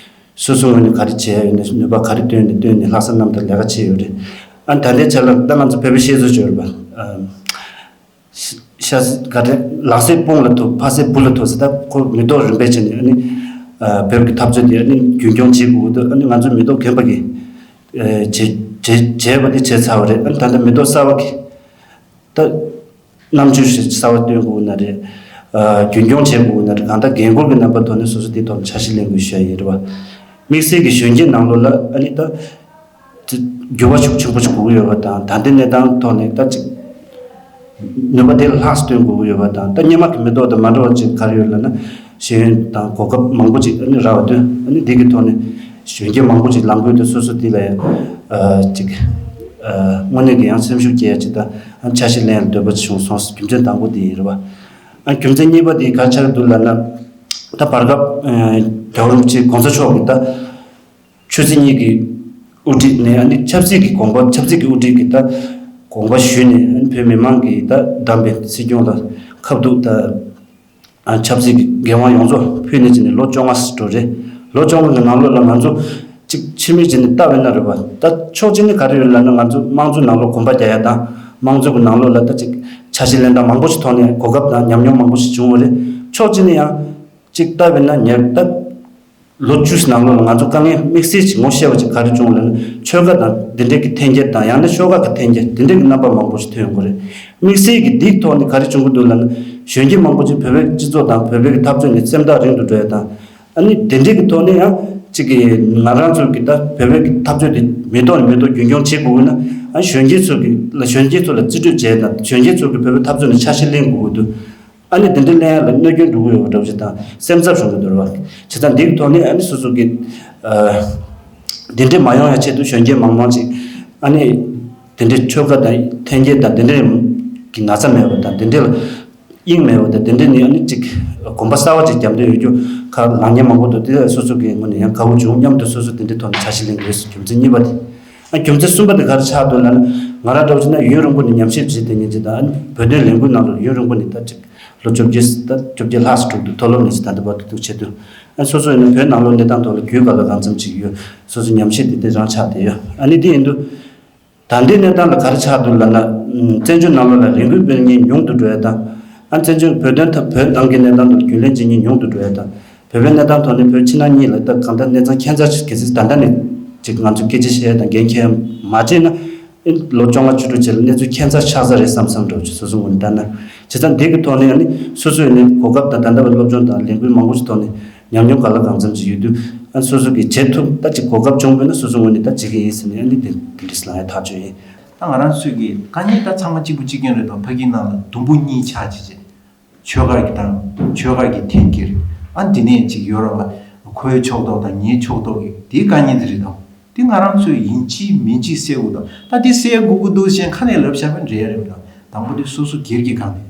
སོ་སོའི་ངོས་ནས་ག་རེ་བྱས་ཡོད་ན་ནུས་པ་ག་རེ་བཏོན་ནས་བཏོན་ནས་ལྷག་བསམ་རྣམ་དག་ལས་ཀ་བྱས་ཡོད་རེད། ཨ་ནི་ད་ལྟའི་ཆ་ལ་ད་ང་ཚོ་བོད་པའི་བཤད་སྲོལ་ཅིག་ཡོད་རེད་པ། ཨ་ཤ་ག་རེ་ལག་སེ་དཔུང་ལ་ཐུག་ཕ་སེ་བུ་ལ་ཐུག་ཟེར། ད་ཁོ་མི་ཐོག་རིམ་པས་བྱས་ནས་ཨ་ནི་ཨ་བོད་ཀྱི་འཐབ་རྩོད་དེ་ཨ་ནི་རྒྱུན་སྐྱོང་བྱེད་དགོས་ཀྱི་འདུག་ཨ་ནི་ང་ཚོ་མི་ཐོག་རྒན་པ་གིས་ཨ་བྱེད་བྱེད་བྱས་པ་དེ་བྱས་ཚར་བ་རེད། ཨ་ནི་ད་ལྟ་མི་ཐོག་གསར་བ་གིས་ད་རྣམ་འགྱུར་ཞིག་གསར་བ་སྟོན་དགོས་ན་རེད། ཨ་རྒྱུན་སྐྱོང་བྱེད་དགོས་ན་རེད། གང་ལྟར་འགན་འཁུར་གྱི་རྣམ་པ་ཐོག་ནས་སོ་སོ་དེའི་ཐོག་ནས་འཆར་གཞི་ལེན་དགོས་ཤ་ཡིན་རེད་བ། དམིགས་བསལ་གྱི་གཞོན་སྐྱེས་ནང་ལོགས་ལ་ཨ་ནི་ད་འགྱུར་བ་ཤུགས་ཆེན་པོ་ཞིག་དགོས་ཀྱི་ཡོད་པ་དང་། ད་ལྟའི་གནས་སྟངས་ཐོག་ནས་ད་ཅིག་ནུས་པ་དེ་ལ་ལྷག་སྟོན་དགོས་ཀྱི་ཡོད་པ་དང་། ད་སྔོན་མ་གི་མི་ཐོག་དང་མ་འདྲ་བ་ཅིག་ག་རེ་ཡོད་ལབ་ན། ཤེས་ཡོན་དང་གོ་སྐབས་མང་པོ་ཅིག་ཨ་ནི་རག་པ་དུས་ཨ་ནི་འདི་གི་ཐོག་ནས་གཞོན་སྐྱེས་མང་པོ་ཅིག་ལངས་དགོས་དུས་སོ་སོ་དེ་ལ་ཡང་ཨ་ཅིག་ཨ་དངོས་གནས་ཀྱི་ཡང་སེམས་ཤུགས་སྐྱེ་ཡ་ཅིག་དང་ཨ་འཆར་གཞི་ལེན་ཡ་འདོད་པ་ཅིག་བྱུང་སོང་། རྒྱུ་མཚན་དང་པོ་དེ་ཡིན་རེད་བ། ཨ་རྒྱུ་མཚན་གཉིས་པ་དེ་ག་རེ་ཆགས་ཀྱི་འདུག་ལབ་ན། ད་བར་སྐབས་ཨ་རྒྱལ་བ་རིན་པོ་ཆེ་གོང་ས་མཆོག་གིས་ད་ཆོས་སྲིད་གཉིས་ཀྱི་དབུ་ཁྲིད་ནས་ཨ་ནི་ཆབ་སྲིད་ཀྱི་དགོངས་པ། ཆབ་སྲིད་ཀྱི་དབུ་ཁྲིད་ཀྱི་ད་དགོངས་པ་ཞུས་ནས་ཨ་ནི་བོད་མི་མང་གིས་ད་བདམས་པའི་སྲིད་སྐྱོང་ལ་ཁ་ཐུག་ད་ཨ་ཆབ་སྲིད་ཀྱི་འགན་དབང་ཡོངས་རྫོགས་ཕུལ་ནས་ཕྱིན་ནས་ལོ་བཅོ་ལྔ་ཙམ་འགྲོ་རེད། ལོ་བཅོ་ལྔ་གི་ནང་ལོགས་ལ་ང་ཚོ་གཅིག་ཕྱི་མིག་ཅིག་ནས་ལྟ་བས་ན་རེད་བ། ད་ཕྱོགས་གཅིག་ནས་ག་རེ་ཡོད་ལབ་ན། ང་ཚོ་དམངས་གཙོའི་ནང་ལོགས་གོམ་པ་རྒྱག་ཡ་དང་། དམངས་གཙོ་གི་ནང་ལོགས་ལ་ད་ཅིག་འཆར་གཞི་ལེན་སྟངས་མང་པོ་ཞིག་ཐོག་ནས་གོ་སྐབས་དང་ཉམས་མྱོང་མང་པོ་ཞིག་བྱུང་བ་རེད། ཕྱོགས་གཅིག་ནས་ཡང་གཅིག་ལྟ་བས་ན་ཉེར་ད་ལོ་བཅུ་ནང་ལོགས་ལ་ང་ཚོ་དཀའ་ངལ་དམིགས་བསལ་ཅིག་ངོ་ཤེས་པ་ཅིག་ག་རེ་བྱུང་ལབ་ན། ཆོལ་ཁ་དང་འདི་འདྲའི་གི་འཐེན་འཁྱེར་དང་། ཡང་ན་ཤོག་ཁག་གི་འཐེན་འཁྱེར་འདི་འདྲའི་གི་རྣམ་པ་མང་པོ་ཞིག་ཐོན་ཡོང་གི་རེད། དམིགས་བསལ་གྱི་འདིའི་ཐོག་ནས་ག་རེ་བྱུང་གི་འདུག་ལབ་ན། གཞོན་སྐྱེས་མང་པོ་ཅིག་བོད་པའི་སྤྱི་ཚོགས་དང་བོད་པའི་གི་འཐབ་རྩོད་ནས་སེམས་ཐག་རིང་དུ་འགྲོ་ཡ་དང་། ཨ་ནི་དེ་འདྲའི་གི་ཐོག་ནས་ཡང་གཅིག་གི་ང་རང་ཚོ་གི་ད་བོད་པའི་གི་འཐབ་རྩོད་དེ་མི་ཐོག་ནས་མི་ཐོག་རྒྱུན་འཁྱོངས་བྱེད་དགོས་ན། ཨ་གཞོན་སྐྱེས་ཚོ་གི་ལ་གཞོན་སྐྱེས་ཚོ་ལ་རྩིས་སྤྲོད་བྱས་དང་། གཞོན་སྐྱེས་ཚོ་གི་བོད་པའི་འཐབ་རྩོད་ནས་འཆར་གཞི་ལེན་དགོས་ཀྱི་འདུག་ཨ་ནི་དེ་འདྲའི་ལེན་ཡ་ལ་གནོད་སྐྱོན་འགྲོ་གི་ཡོད་པ་འདྲ་བོ་ཅིག་དང་། སེམས་འཚབ་བྱུང་གི་འདུག་རེད་བ། བྱས་ཙང་འདིའི་ཐོག་ནས་ཨ་ནི་སོ་སོ་གི་ཨ་དེ་འདྲའི་མ་ཡོང་ཡ་ཆེད་དུ་གཞོན་སྐྱེས་མང་མང་ཅིག་ཨ་ནི་དེ་འདྲའི་ཆོལ་ཁ་དང་འཐེན་འཁྱེར་དང་དེ་འདྲའི་གི་ན་ཚ་མེད་པ་དང་། དེ་འདྲའི་ལ་དབྱིངས་མེད་པ་དང་། དེ་འདྲའི་ནི་ཨ་ནི་ཅིག་གོམ་པ་གསར་བ་ཅིག་རྒྱབ་འདོད་ཡོད་རྒྱུ་ཁ་ལངས་མཁན་མང་པོ་འདུག་དེ་སོ་སོ་གི་ངོས་ནས་ཡང་དགའ་བོ་བྱུང་། མཉམ་དུ་སོ་སོ་དེ་འདྲའི་ཐོག་ནས་འཆར་གཞི་ལེན་དགོས་ཟེར། རྒྱུ་མཚན་གཉིས་པ་དེ། ཨ་རྒྱུ་མཚན་གསུམ་པ་དེ་ག་རེ་ཆགས་འདུག་ལབ་ན། ང་རང་འདྲ་བོ་བྱས་ན་ཡུན་རིང་པོ་ནས་ཉམས་ཞིབ་བྱེད་དེ་ཉིན་གཅིག་དང་། ཨ་ནི་བོད་དོན་ལས་འགུལ་ནང་ལ་ཡུན་རིང་པོ་ནས་ད་ཅིག་ལོ་བཅོ་བརྒྱད་ད་བཅོ་བརྒྱད་ལྷག་ཙམ་འགྲོ་གི་འདུག་མཐོ་སློབ་ནས་ད་ལྟ་བར་དུ་འདུག་བྱེད་དུས། ཨ་སོ་སོ་ཡིན་ན་བོད་ནང་ལོགས་གནས་སྟངས་ཐོག་ལ་རྒྱུས་ག་ལ་གང་འཚམ་ཅིག་ཡོད། སོ་སོ་ཉམས་ཞིབ་དེ་དེ་རང་ཆགས་བསྡད་ཡོད། ཨ་ནི་དེ་ཡིན་དུས། ད་ལྟའི་གནས་སྟངས་ལ་ག་རེ་ཆགས་འདུག་ལབ་ན། ཨ་བཙན་བྱོལ་ནང་ལོགས་ལ་ལས་འགུལ་སྤེལ་མཁན་ཉུང་དུ་འགྲོ་ཡ་དང་། ཨ་བཙན་བྱོལ་བོད་དོན་ཐོག་བོད་ནང་གི་གནས་སྟངས་ཐོག་རྒྱུས་ལོན་བྱེད་མཁན་ཉུང་དུ་འགྲོ་ཡ་དང་། བོད་པའི་གནས་སྟངས་ཐོག་ནས་བོད་ཕྱི་ནང་གཉིས་ལ་ད་གང་ལྟར་གནས་ཚུལ་ཁྱད་མཚར་ཞིག་གལ་སྲིད་ད་ལྟ་ནས་ཅིག་ང་ཚོས་སྐད་ཆ་བཤད་ཡ་དང་འགན་འཁྱེར་ཡ་མ་བྱས་ན། ཨེ་ལོ་བཅོ་ལྔ་བཅུ་དྲུག་རྗེས་ལ་གནས་ཚུལ་ཁྱད་མཚར་ཆགས་ས་རེད་བསམ་བསམ་འདྲ་བོ་ཅིག་སོ་སོའི་ངོས་ནས་ལྟ་ན། བྱས་ཙང་འདི་གི་ཐོག་ནས་ཨ་ནི་སོ་སོའི་ནས་གོ་སྐབས་དང་། ད་ལྟ་བའི་སློབ་སྦྱོང་དང་ལས་འགུལ་མང་པོ་ཞིག་ཐོག་ནས་ཉམས་མྱོང་ག་ལ་གང་འཚམ་ཅིག་ཡོད་དུས། ཨ་སོ་སོ་གིས་བྱེད་ཐུབ་ད་ཅིག་གོ་སྐབས་བྱུང་བས་ན་སོ་སོའི་ངོས་ནས་ད་བྱེད་ཀྱི་ཡིན་ཟེར་ནས་ཨ་ནི་དེ་དེ་འདྲས་ལངས་ཡ་ཐག་ཆོད་ཡིན། ད་ང་རང་ཚོས་ཀྱི་དཀའ་ངལ་ད་ཚང་མ་གཅིག་པ་གཅིག་རྐྱང་རེད་དོ། ཕ་གི་ནང་ལ་དུམ་བུ་གཉིས་ཆགས་བྱས་བྱས། ཆོལ་ཁ་གི་དང་ཆོལ་ཁ་གི་འཐེན་འཁྱེར། ཨ་འདི་ནས་ཅིག་ཡོད་རེད་པ། ཁོའི་ཕྱོགས་གཏོགས་དང་ངའི་ཕྱོགས་གཏོགས་ཀྱི་དེའི་དཀའ་ངལ་དེ་རེད་དོ། དེ་ང་རང་ཚོས་ཡིན་གཅིག་མིན་གཅིག་སེལ་དགོས་དོ། ད་དེ་སེལ་དགོས་ཀྱི་འདུག་ཟེར་ཁ་ནས་ལབ་བཞག་པ་འདྲ་རེད་མི་འདུག་དང་པོ་དེ་སོ་སོ་སྒེར་གྱི་སྒང་ནས།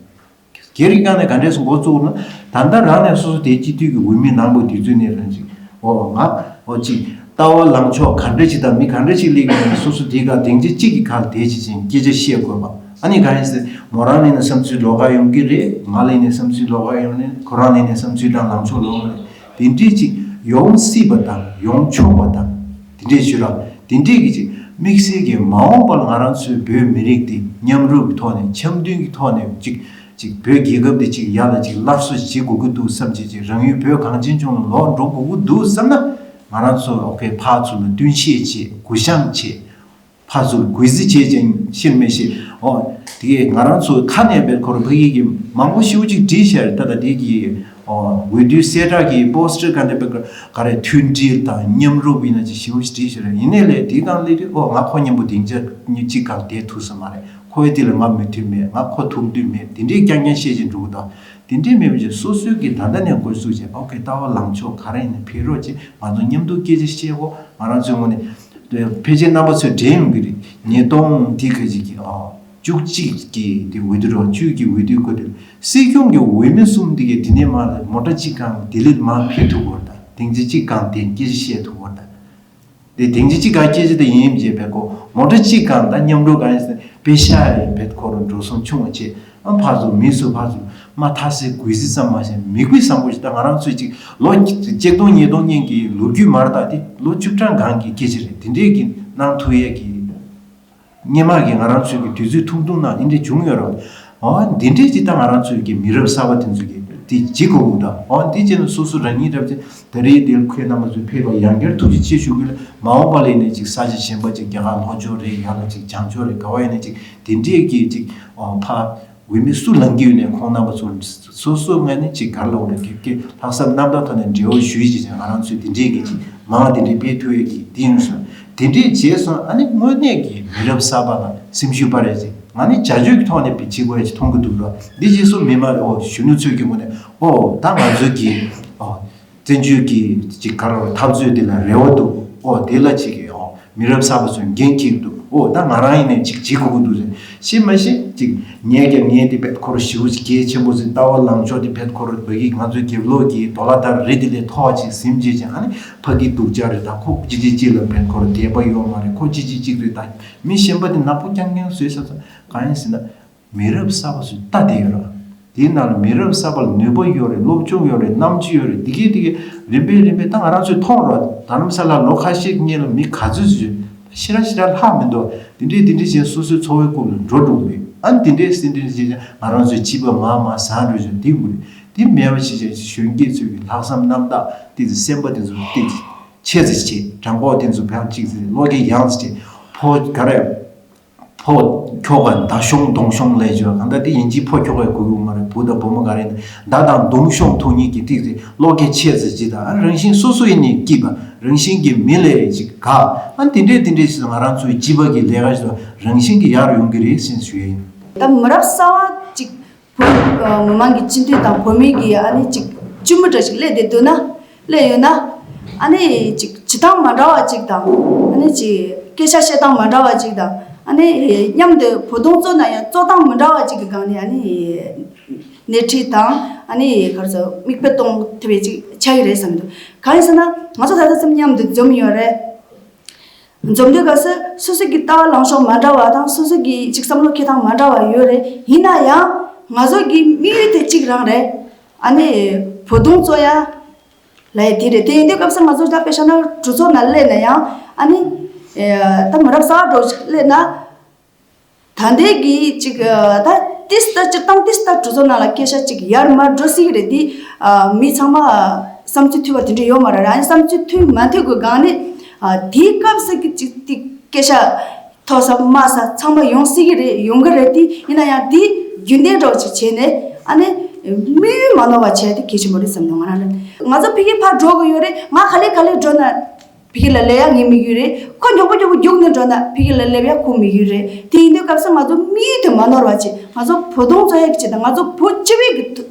སྒེར་གྱི་སྒང་ནས་ག་འདྲས་སེ་འགོ་བཙུགས་ན། ད་ལྟ་རང་ནས་སོ་སོ་དེ་སྤྱི་འཐུས་ཀྱི་འོས་མི་ནང་པོ་དེ་ཚོ་ནས་རང་ཅིག་འོ་ང་འོ་ཅིག་ལྟ་བ་ལངས་ཕྱོགས་ག་འདྲ་ཅིག་དང་མི་ག་འདྲ་ཅིག་སླེབས་ཀྱི་ཡོད་ན། སོ་སོ་དེའི་སྒང་སྡིངས་ཆ་གཅིག་གི་སྒང་ལ་བསྡད་བྱས་ཅིག་སྐད་ཆ་བཤད་དགོས་པ། ཨ་ནི་ག་རེ་ཟེར། མོ་རང་ལ་ནས་བསམ་ཚུལ་ལོགས་ཀ་ཡོང་གི་རེད། ང་ལ་ནས་བསམ་ཚུལ་ལོགས་ཀ་ཡོང་རེད། ཁོ་རང་ལ་ནས་བསམ་ཚུལ་དང་ལངས་ཕྱོགས་ལོགས་ཀ་རེད། དེ་འདྲས་ཅིག་ཡོང་སྲིད་པ་དང་ཡོང་ཆོག་པ་དང་། དེ་འདྲས་ཞུ་ར། དེ་འདྲས་ཀྱི་ཅིག་དམིགས་བསལ་གྱི་མ་འོངས་པར་ང་རང་ཚོའི་བོད་མི་རིགས་འདི་མཉམ་རུབ་ཀྱི་ཐོག་ནས། འཆམ་མཐུན་གྱི་ཐོག་ནས་ཅིག་ཅིག་བོད་རྒྱལ་ཁབ་འདི་ཅིག་ཡར་ལ་ཅིག་སླར་གསོ་བྱེད་དགོས་ཀྱི་འདུག་བསམ་བྱས་ཅིག་རང་ཡུལ་བོད་གངས་ཅན་ལྗོངས་ལ་ལོག་འགྲོ་དགོས་ཀྱི་འདུག་བསམ་ན། ང་རང་ཚོ་ཨོ་ཁེ་ཕར་ཚུར་ལ་བསྟུན་ཤེས་བྱེད། གུ་བཤངས་བྱེད། ཕར་ཚུར་གུས་བརྩི་བྱེད་ཅིང་ཤེས་མི་ཤེས། ཨོ། དེ་གས་ང་རང་ཚོ་ཁ་ནས་བེད་ཁོ་རང་ཕ་གི་གི་མང་པོ་ཞེ་པོ་ཅིག་བྲིས་ཤར། ད་ལྟ་དེ་གི་ཨོ་འོས་བསྡུའི་གསལ་བསྒྲགས་ཀྱི་པོ་སི་ཊར་ག་འདྲ་བེད་ག་རེ་མཐུན་སྒྲིལ་དང་མཉམ་རུབ་ཡིན་ན་ཅིག་ཞེ་པོ་ཅིག་བྲིས་ཤར། ཡིན་ནའི་ལས་དེའི་སྒང་ལས་དུས་ཨོ་ང་ཁོ་མཉམ་པོ་སྡིངས་ཆ་གཅིག་སྒང་བསྡད་ཐུབ་ས་མ་རེད། ཁོའི་དེ་ལ་ང་མོས་མཐུན་མེད། ང་ཁོ་ཐུག་འདོད་མེད། དེ་འདྲའི་རྐྱང་རྐྱང་བཤད་ཅིག་འགྲོ་གི་འདུག་དེ་འདྲའི་མེད་པ་ཅིག་སོ་སོའི་གི་ད་ལྟ་ནས་འགོ་བཙུགས་བྱས། ཨོ་ཁེ། ལྟ་བ་ལངས་ཕྱོགས་ག་རེ་ཡིན་ན་ཕེབས་རོགས་བྱེད། ང་ཚོ་མཉམ་དུ་སྐད་ཆ་བཤད་གོ། ང་རང་ཚོའི་ངོས་ནས་ཕལ་ཆེར་རྣམ་པ་ཚོས་དྲན་ཡོང་གི་རེད། ཉིས་སྟོང་དེ་ག་ཅིག་གི་ཨ་བཅུ་གཅིག་གི་དེ་འོས་བསྡུ་རོགས་བཅུ་གི་འོས་བསྡུའི་སྐོར་དེ་སྲིད་སྐྱོང་གི་འོས་མི་གསུམ་དེ་གས་དེ་ནས་མར་མོ་ཊ་གཅིག་སྒང་ལྡི་ལི་མར་ཕེབས་ཐུབ་ཀྱི་རེད། ད་སྡིངས་ཆ་གཅིག་སྒང་དེ་སྐད་ཆ་བཤད་ཐུབ་ཀྱི་རེད། ད། དེ་སྡིངས་ཆ་གཅིག་སྒང་སྐད་ཆ་དེ་ཡིན་བྱས་པས་ཁོ་མོ་ཊ་གཅིག་སྒང་ད་མཉམ་འགྲོ་སྒང་ཡིན་ཟེར་པེ་ཤ་ཡིན་བེད་ཁོ་རང་འགྲོ་སོང་ཆུང་བ་བྱས། ཨ་ཕར་ཚུར་མི་སུ་ཕར་ཚུར་མ་ཐག་སེ་གུས་བརྩི་ཙམ་མ་བྱས། མི་གུས་བཟང་པོ་ཞིག་ད་ང་རང་ཚོའི་ཅིག་ལོ་གཅིག་སྟོང་ཉིས་སྟོང་གཉིས་ཀྱི་ལོ་རྒྱུས་མར་ད་དེ་ལོ་བཅུ་གྲངས་སྒང་གི་སྐད་ཆ་རེད། དེ་འདྲས་ཀྱི་གནང་ཐུབ་ཡས་ཀྱི། སྔོན་མ་གི་ང་རང་ཚོའི་གི་དུས་ཚོད་ཐུང་ཐུང་ནང་འདི་འདྲས་བྱུང་ཡོད་རེད། འོ་འདི་འདྲས་ཅིག་ད་ང་རང་ཚོའི་གི་མི་རབས་གསར་པ་དེ་ཚོ་གི་དེ་ཇི་གོ་གོ་ད། འོ་འདི་བྱས་ན་སོ་སོ་རང་ཉིད་རབས་ཅིག་ད་རེས་འདིར་ཁོས་རྣམ་པ་ཚོས་ཕེབས་པ་ཡང་བསྐྱར་ཐུགས་རྗེ་ཆེ་ཞུ་གི་ལ། མ་འོངས་པ་ལ་ནས་ཅིག་ས་ཆ་གཞན་པ་ཅིག་རྒྱ་གར་ལྷོ་ཕྱོགས་རེད། ཡང་ན་ཅིག་བྱང་ཕྱོགས་རེད། ག་བ་ཡིན་ན་ཅིག་དེ་འདྲས་ཀྱི་ཅིག་འོ་ཕ། འོས་མི་སུ་ལངས་ཀྱི་ཡོད་ནའི་ཁོང་རྣམ་པ་ཚོ་སོ་སོ་ངོས་ནས་ཅིག་ག་རེ་ལབ་དགོས་རེད། དེ་ལྷག་བསམ་རྣམ་དག་ཐོག་ནས་འབྲེལ་བ་ཞུས་བྱས་ང་རང་ཚོས་དེ་འདྲས་ཀྱི་ཅིག་མང་དེ་འདྲས་སྤེལ་ཐུབ་ཡས་ཀྱི་དེ་ཡིན་སོང་། དེ་འདྲས་བྱས་སོང་། ཨ་ནི་དངོས་གནས་ཀྱི་མི་རབས་གསར་པ་ལ་སེམས་ཤུགས་སྤར་ཡས་ཅིག་ང་ནི་བྱ་སྤྱོད་ཀྱི་ཐོག་ནས་བྱེད་དགོས་ཡས་ཅིག་མཐོང་གི་འདུག་ར། འདི་རྗེས་སུ་མི་མང་ཨོ་གཞོན་ནུ་ཚོས་ཀྱི་ངོས་ནས་ཨོ་ད་ང་ཚོའི་གི་ཨོ། བཙན་བྱོལ་གྱི་ཅིག་ག་རེ་འཐབ་རྩོད་དེ་ལ་རེ་བ་འདུག་ཨོ་དེ་ལ་ཅིག་གི་ཨོ་མི་རབས་གསར་པ་ཚོས་འགན་འཁྱེར་འདུག་ཨོ་ད་ང་རང་ཡིན་ནའི་ཅིག་བྱེད་དགོས་ཀྱི་འདུག་ཟེར། ཤེས་མ་ཤེས་ཅིག་ངས་ཀྱང་ངས་དེ་བེད་ཁོ་ར་ཞེ་པོ་ཅིག་གལ་ཆེན་པོ་ཟེར། ལྟ་བ་ལངས་ཕྱོགས་དེ་བེད་ཁོ་ར་བོད་ཀྱི་ང་ཚོའི་རྒྱབ་ལོགས་ཀྱི་ཌོ་ལར་དར་རེད། དེ་ལས་མཐོ་བ་ཅིག་ཟིན་བྱས་ཀྱང་ཨ་ནི་ཕ་གི་སྡུག་ཅག་རེད། ད་ཁོ་ཅི་ཅི་ཅིག་ལ་བེད་ཁོ་ར་དད་པ་ཡོད་མ་རེད། ཁོ་ཅི་ཅི་ཅིག་རེད། ད་མི་གཞན་པ་དེ་ནག་པོ་རྐྱང་རྐྱང་བཟོས་ས་ཚོ་གང་ཡིན་ཟེར་ན། མི་རབས་གསར་པ་ཚོས་ལྟ་བསྡད་ཡོད་ར། དེའི་ནང་ལ་མི་རབས་གསར་པ་ལ་ནུས་པ་ཡོད་རེད། སློབ་སྦྱོང་ཡོད་རེད། རྣམ་དཔྱོད་ཡོད་རེད། འདི་གས་འདི་གས་རིམ་པས་རིམ་པས་ད་ང་རང་ཚོས་མཐོང་ར། རྡ་རམ་ས་ལ་ལོ་ཁ་ཤས་སྔོན་ལ་མི་ག་ཚོད་ཚོད་ཤི་ར་ཤི་ར་ལྷག་མི་འདུག་འདི་འདྲས་འདི་འདྲས་བྱས་སོ་སོའི་འཚོ་བའི་སྐོར་ལ་འགྲོ་འགྲོ་གི་རེད། ཨ་ནི་འདི་འདྲས་འདི་འདྲས་བྱས་ང་རང་ཚོའི་སྤྱི་པ་མར་མར་ཟག་འགྲོ་བཞིན་འདི་དགོས་རེད། འདི་མེད་པ་བྱས་བྱས་གཞོན་སྐྱེས་ཚོས་ཀྱི་ལྷག་བསམ་རྣམ་དག་དེ་ཚོ་སེམས་པ་དེ་ཚོ་དེ་ཆེ་ཙམ་བྱས། དྲང་པོ་དེ་ཚོ་བྱས་ཅིག་ཚེ་བློ་སྐྱེད་ཡངས་ཙམ་བྱས། ཕོ་ག་རེ། ཕོ་ཁྱོ་ག་མདའ་གཞོང་མདུང་གཞོང་ལས་བྱོས། གང་ལྟར་དེ་ཡིན་གཅིག་ཕོ་ཁྱོ་གའི་གུ་གུ་མ་རེད། བུ་དང་བུ་མོ་ག་རེ་ཡིན་མདའ་དང་མདུང་གཞོང་ཐུག་ཉིད་ཀྱི་ཏིག་ཙེ་བློ་སྐྱེད་ཆེ་ཙེ་ཅི་དང་རང་བཞིན་སོ་སོ་ཡིན་ནི་སྐྱིད་པ་རང་བཞིན་གྱི་མི་ལས་ཅིག་ག་ཨ་དེ་འདྲས་དེ་འདྲས་ཞིག་ང་རང་ཚོའི་སྤྱི་པ་གི་ལས་ཀ་ཞིག་རང་བཞིན་གྱི་ཡར་ཡོང་གི་རེད་ཟེར་ཞུ་ཡ་ཡིན། ད་མི་རབས་གསར་བ་ཅིག་བོད་མི་མང་གི་སྤྱི་འཐུས་དང་བོད་མི་གི་ཨ་ནི་ཅིག་སྤྱི་མི་འདྲ་ཞིག་སླེབས་བསྡད་འདུག་ན། སླེབས་ཡོད་ན། ཨ་ནི་ཅིག་བྱེད་སྟངས་མ་འདྲ་བ་ཅིག་དང་། ཨ་ནི་ཅིག་སྐད་ཆ་བཤད་སྟངས་མ་འདྲ་བ་ཅིག་དང་། ཨ་ནི་མཉམ་དུ་བོད་དོན་རྩོད་ན་ཡང་རྩོད་སྟངས་མི་འདྲ་བ་ཅིག་གི་སྒང་ནས་ཨ་ནི་སྣེ་ཁྲིད་དང་། ཨ་ནི་ག་རེ་ཟེར་མིག་དཔེ་གཏོང་ཐུབ་པའི་ཅིག་ཆགས་ཀྱི་རེད་བསམ་གྱི་འདུག་གང་ཡིན་ཟེར་ན་ང་ཚོ་ད་ལྟ་ཙམ་མཉམ་དུ་འཛོམས་ཡོད་རེད། འཛོམས་དུས་སྐབས་སུ་སོ་སོ་གི་ལྟ་བ་ལངས་ཕྱོགས་མ་འདྲ་བ་དང་སོ་སོ་གི་ཅིག་བསམ་བློ་འཁྱེར་སྟངས་མ་འདྲ་བ་ཡོད་རེད། ཡིན་ན་ཡང་ང་ཚོ་གི་དམིགས་ཡུལ་དེ་གཅིག་རང་རེད། ཨ་ནི་བོད་དོན་རྩོད་ཡ་ལ་ཡ་དེ་རེད། དེ་ཡིན་དུས་སྐབས་སུ་ང་ཚོ་ད་དཔེ་བཞག་ན་གྲོས་ཚོགས་ནང་སླེབས་ན་ཡང་ཨ་ནི་ད་མི་རབས་གསར་པ་འདྲ་བོ་ཞིག་སླེབས་ན། ད་ལྟའི་གི་ཅིག་ད་ཏིས་ད་སྤྱིར་བཏང་ཏིས་ད་གྲོས་ཚོགས་ནང་ལ་སྐད་ཆ་ཅིག་ཡར་མར་འགྲོ་སྲིད་ཀྱི་རེད་དེ། མི་ཚང་མ་བསམ་ཚུལ་མཐུན་པ་དེ་འདྲ་ཡོད་མ་རེད། ཨ་ནི་བསམ་ཚུལ་མཐུན་མ་མཐུན་གྱི་སྒང་ནས་དེའི་སྐབས་སུ་གི་ཅིག་ཏིག་སྐད་ཆ་མཐོ་ས་དམའ་ས་ཚང་མ་ཡོང་སྲིད་ཀྱི་རེད། ཡོང་གི་རེད་དེ། ཡིན་ན་ཡང་དེ་རྒྱུན་ལྡན་འདྲ་བོ་ཅིག་བྱས་ནས་ཨ་ནི་དམིགས་ཡུལ་མ་ནོར་བ་བྱས་དེ་གལ་ཆེན་པོ་རེད་བསམ་འདུག་ང་རང་ལ། ང་ཚོ་ཕ་གིར་ཕར་འགྲོ་གི་ཡོད་རེད། ང་ག་ལེ་ག་ལེ་འགྲོ་ན། ཕ་གི་ལ་སླེབས་ཡ་ངས་དམིགས་ཡུལ་རེད། ཁོ་མགྱོགས་པོ་མགྱོགས་པོ་རྒྱུགས་ནས་འགྲོ་ན་ཕ་གི་ལ་སླེབས་ཡ་ཁོ་དམིགས་ཡུལ་རེད། དེ་ཡིན་དུས་སྐབས་སུ་ང་ཚོ་དམིགས་ཡུལ་དེ་མ་ནོར་བ་བྱེད། ང་ཚོ་བོད་དོན་རྩོད་ཡ་གི་ཆེད་དུ་ང་ཚོ་བོད་སྤྱི་པའི་གི་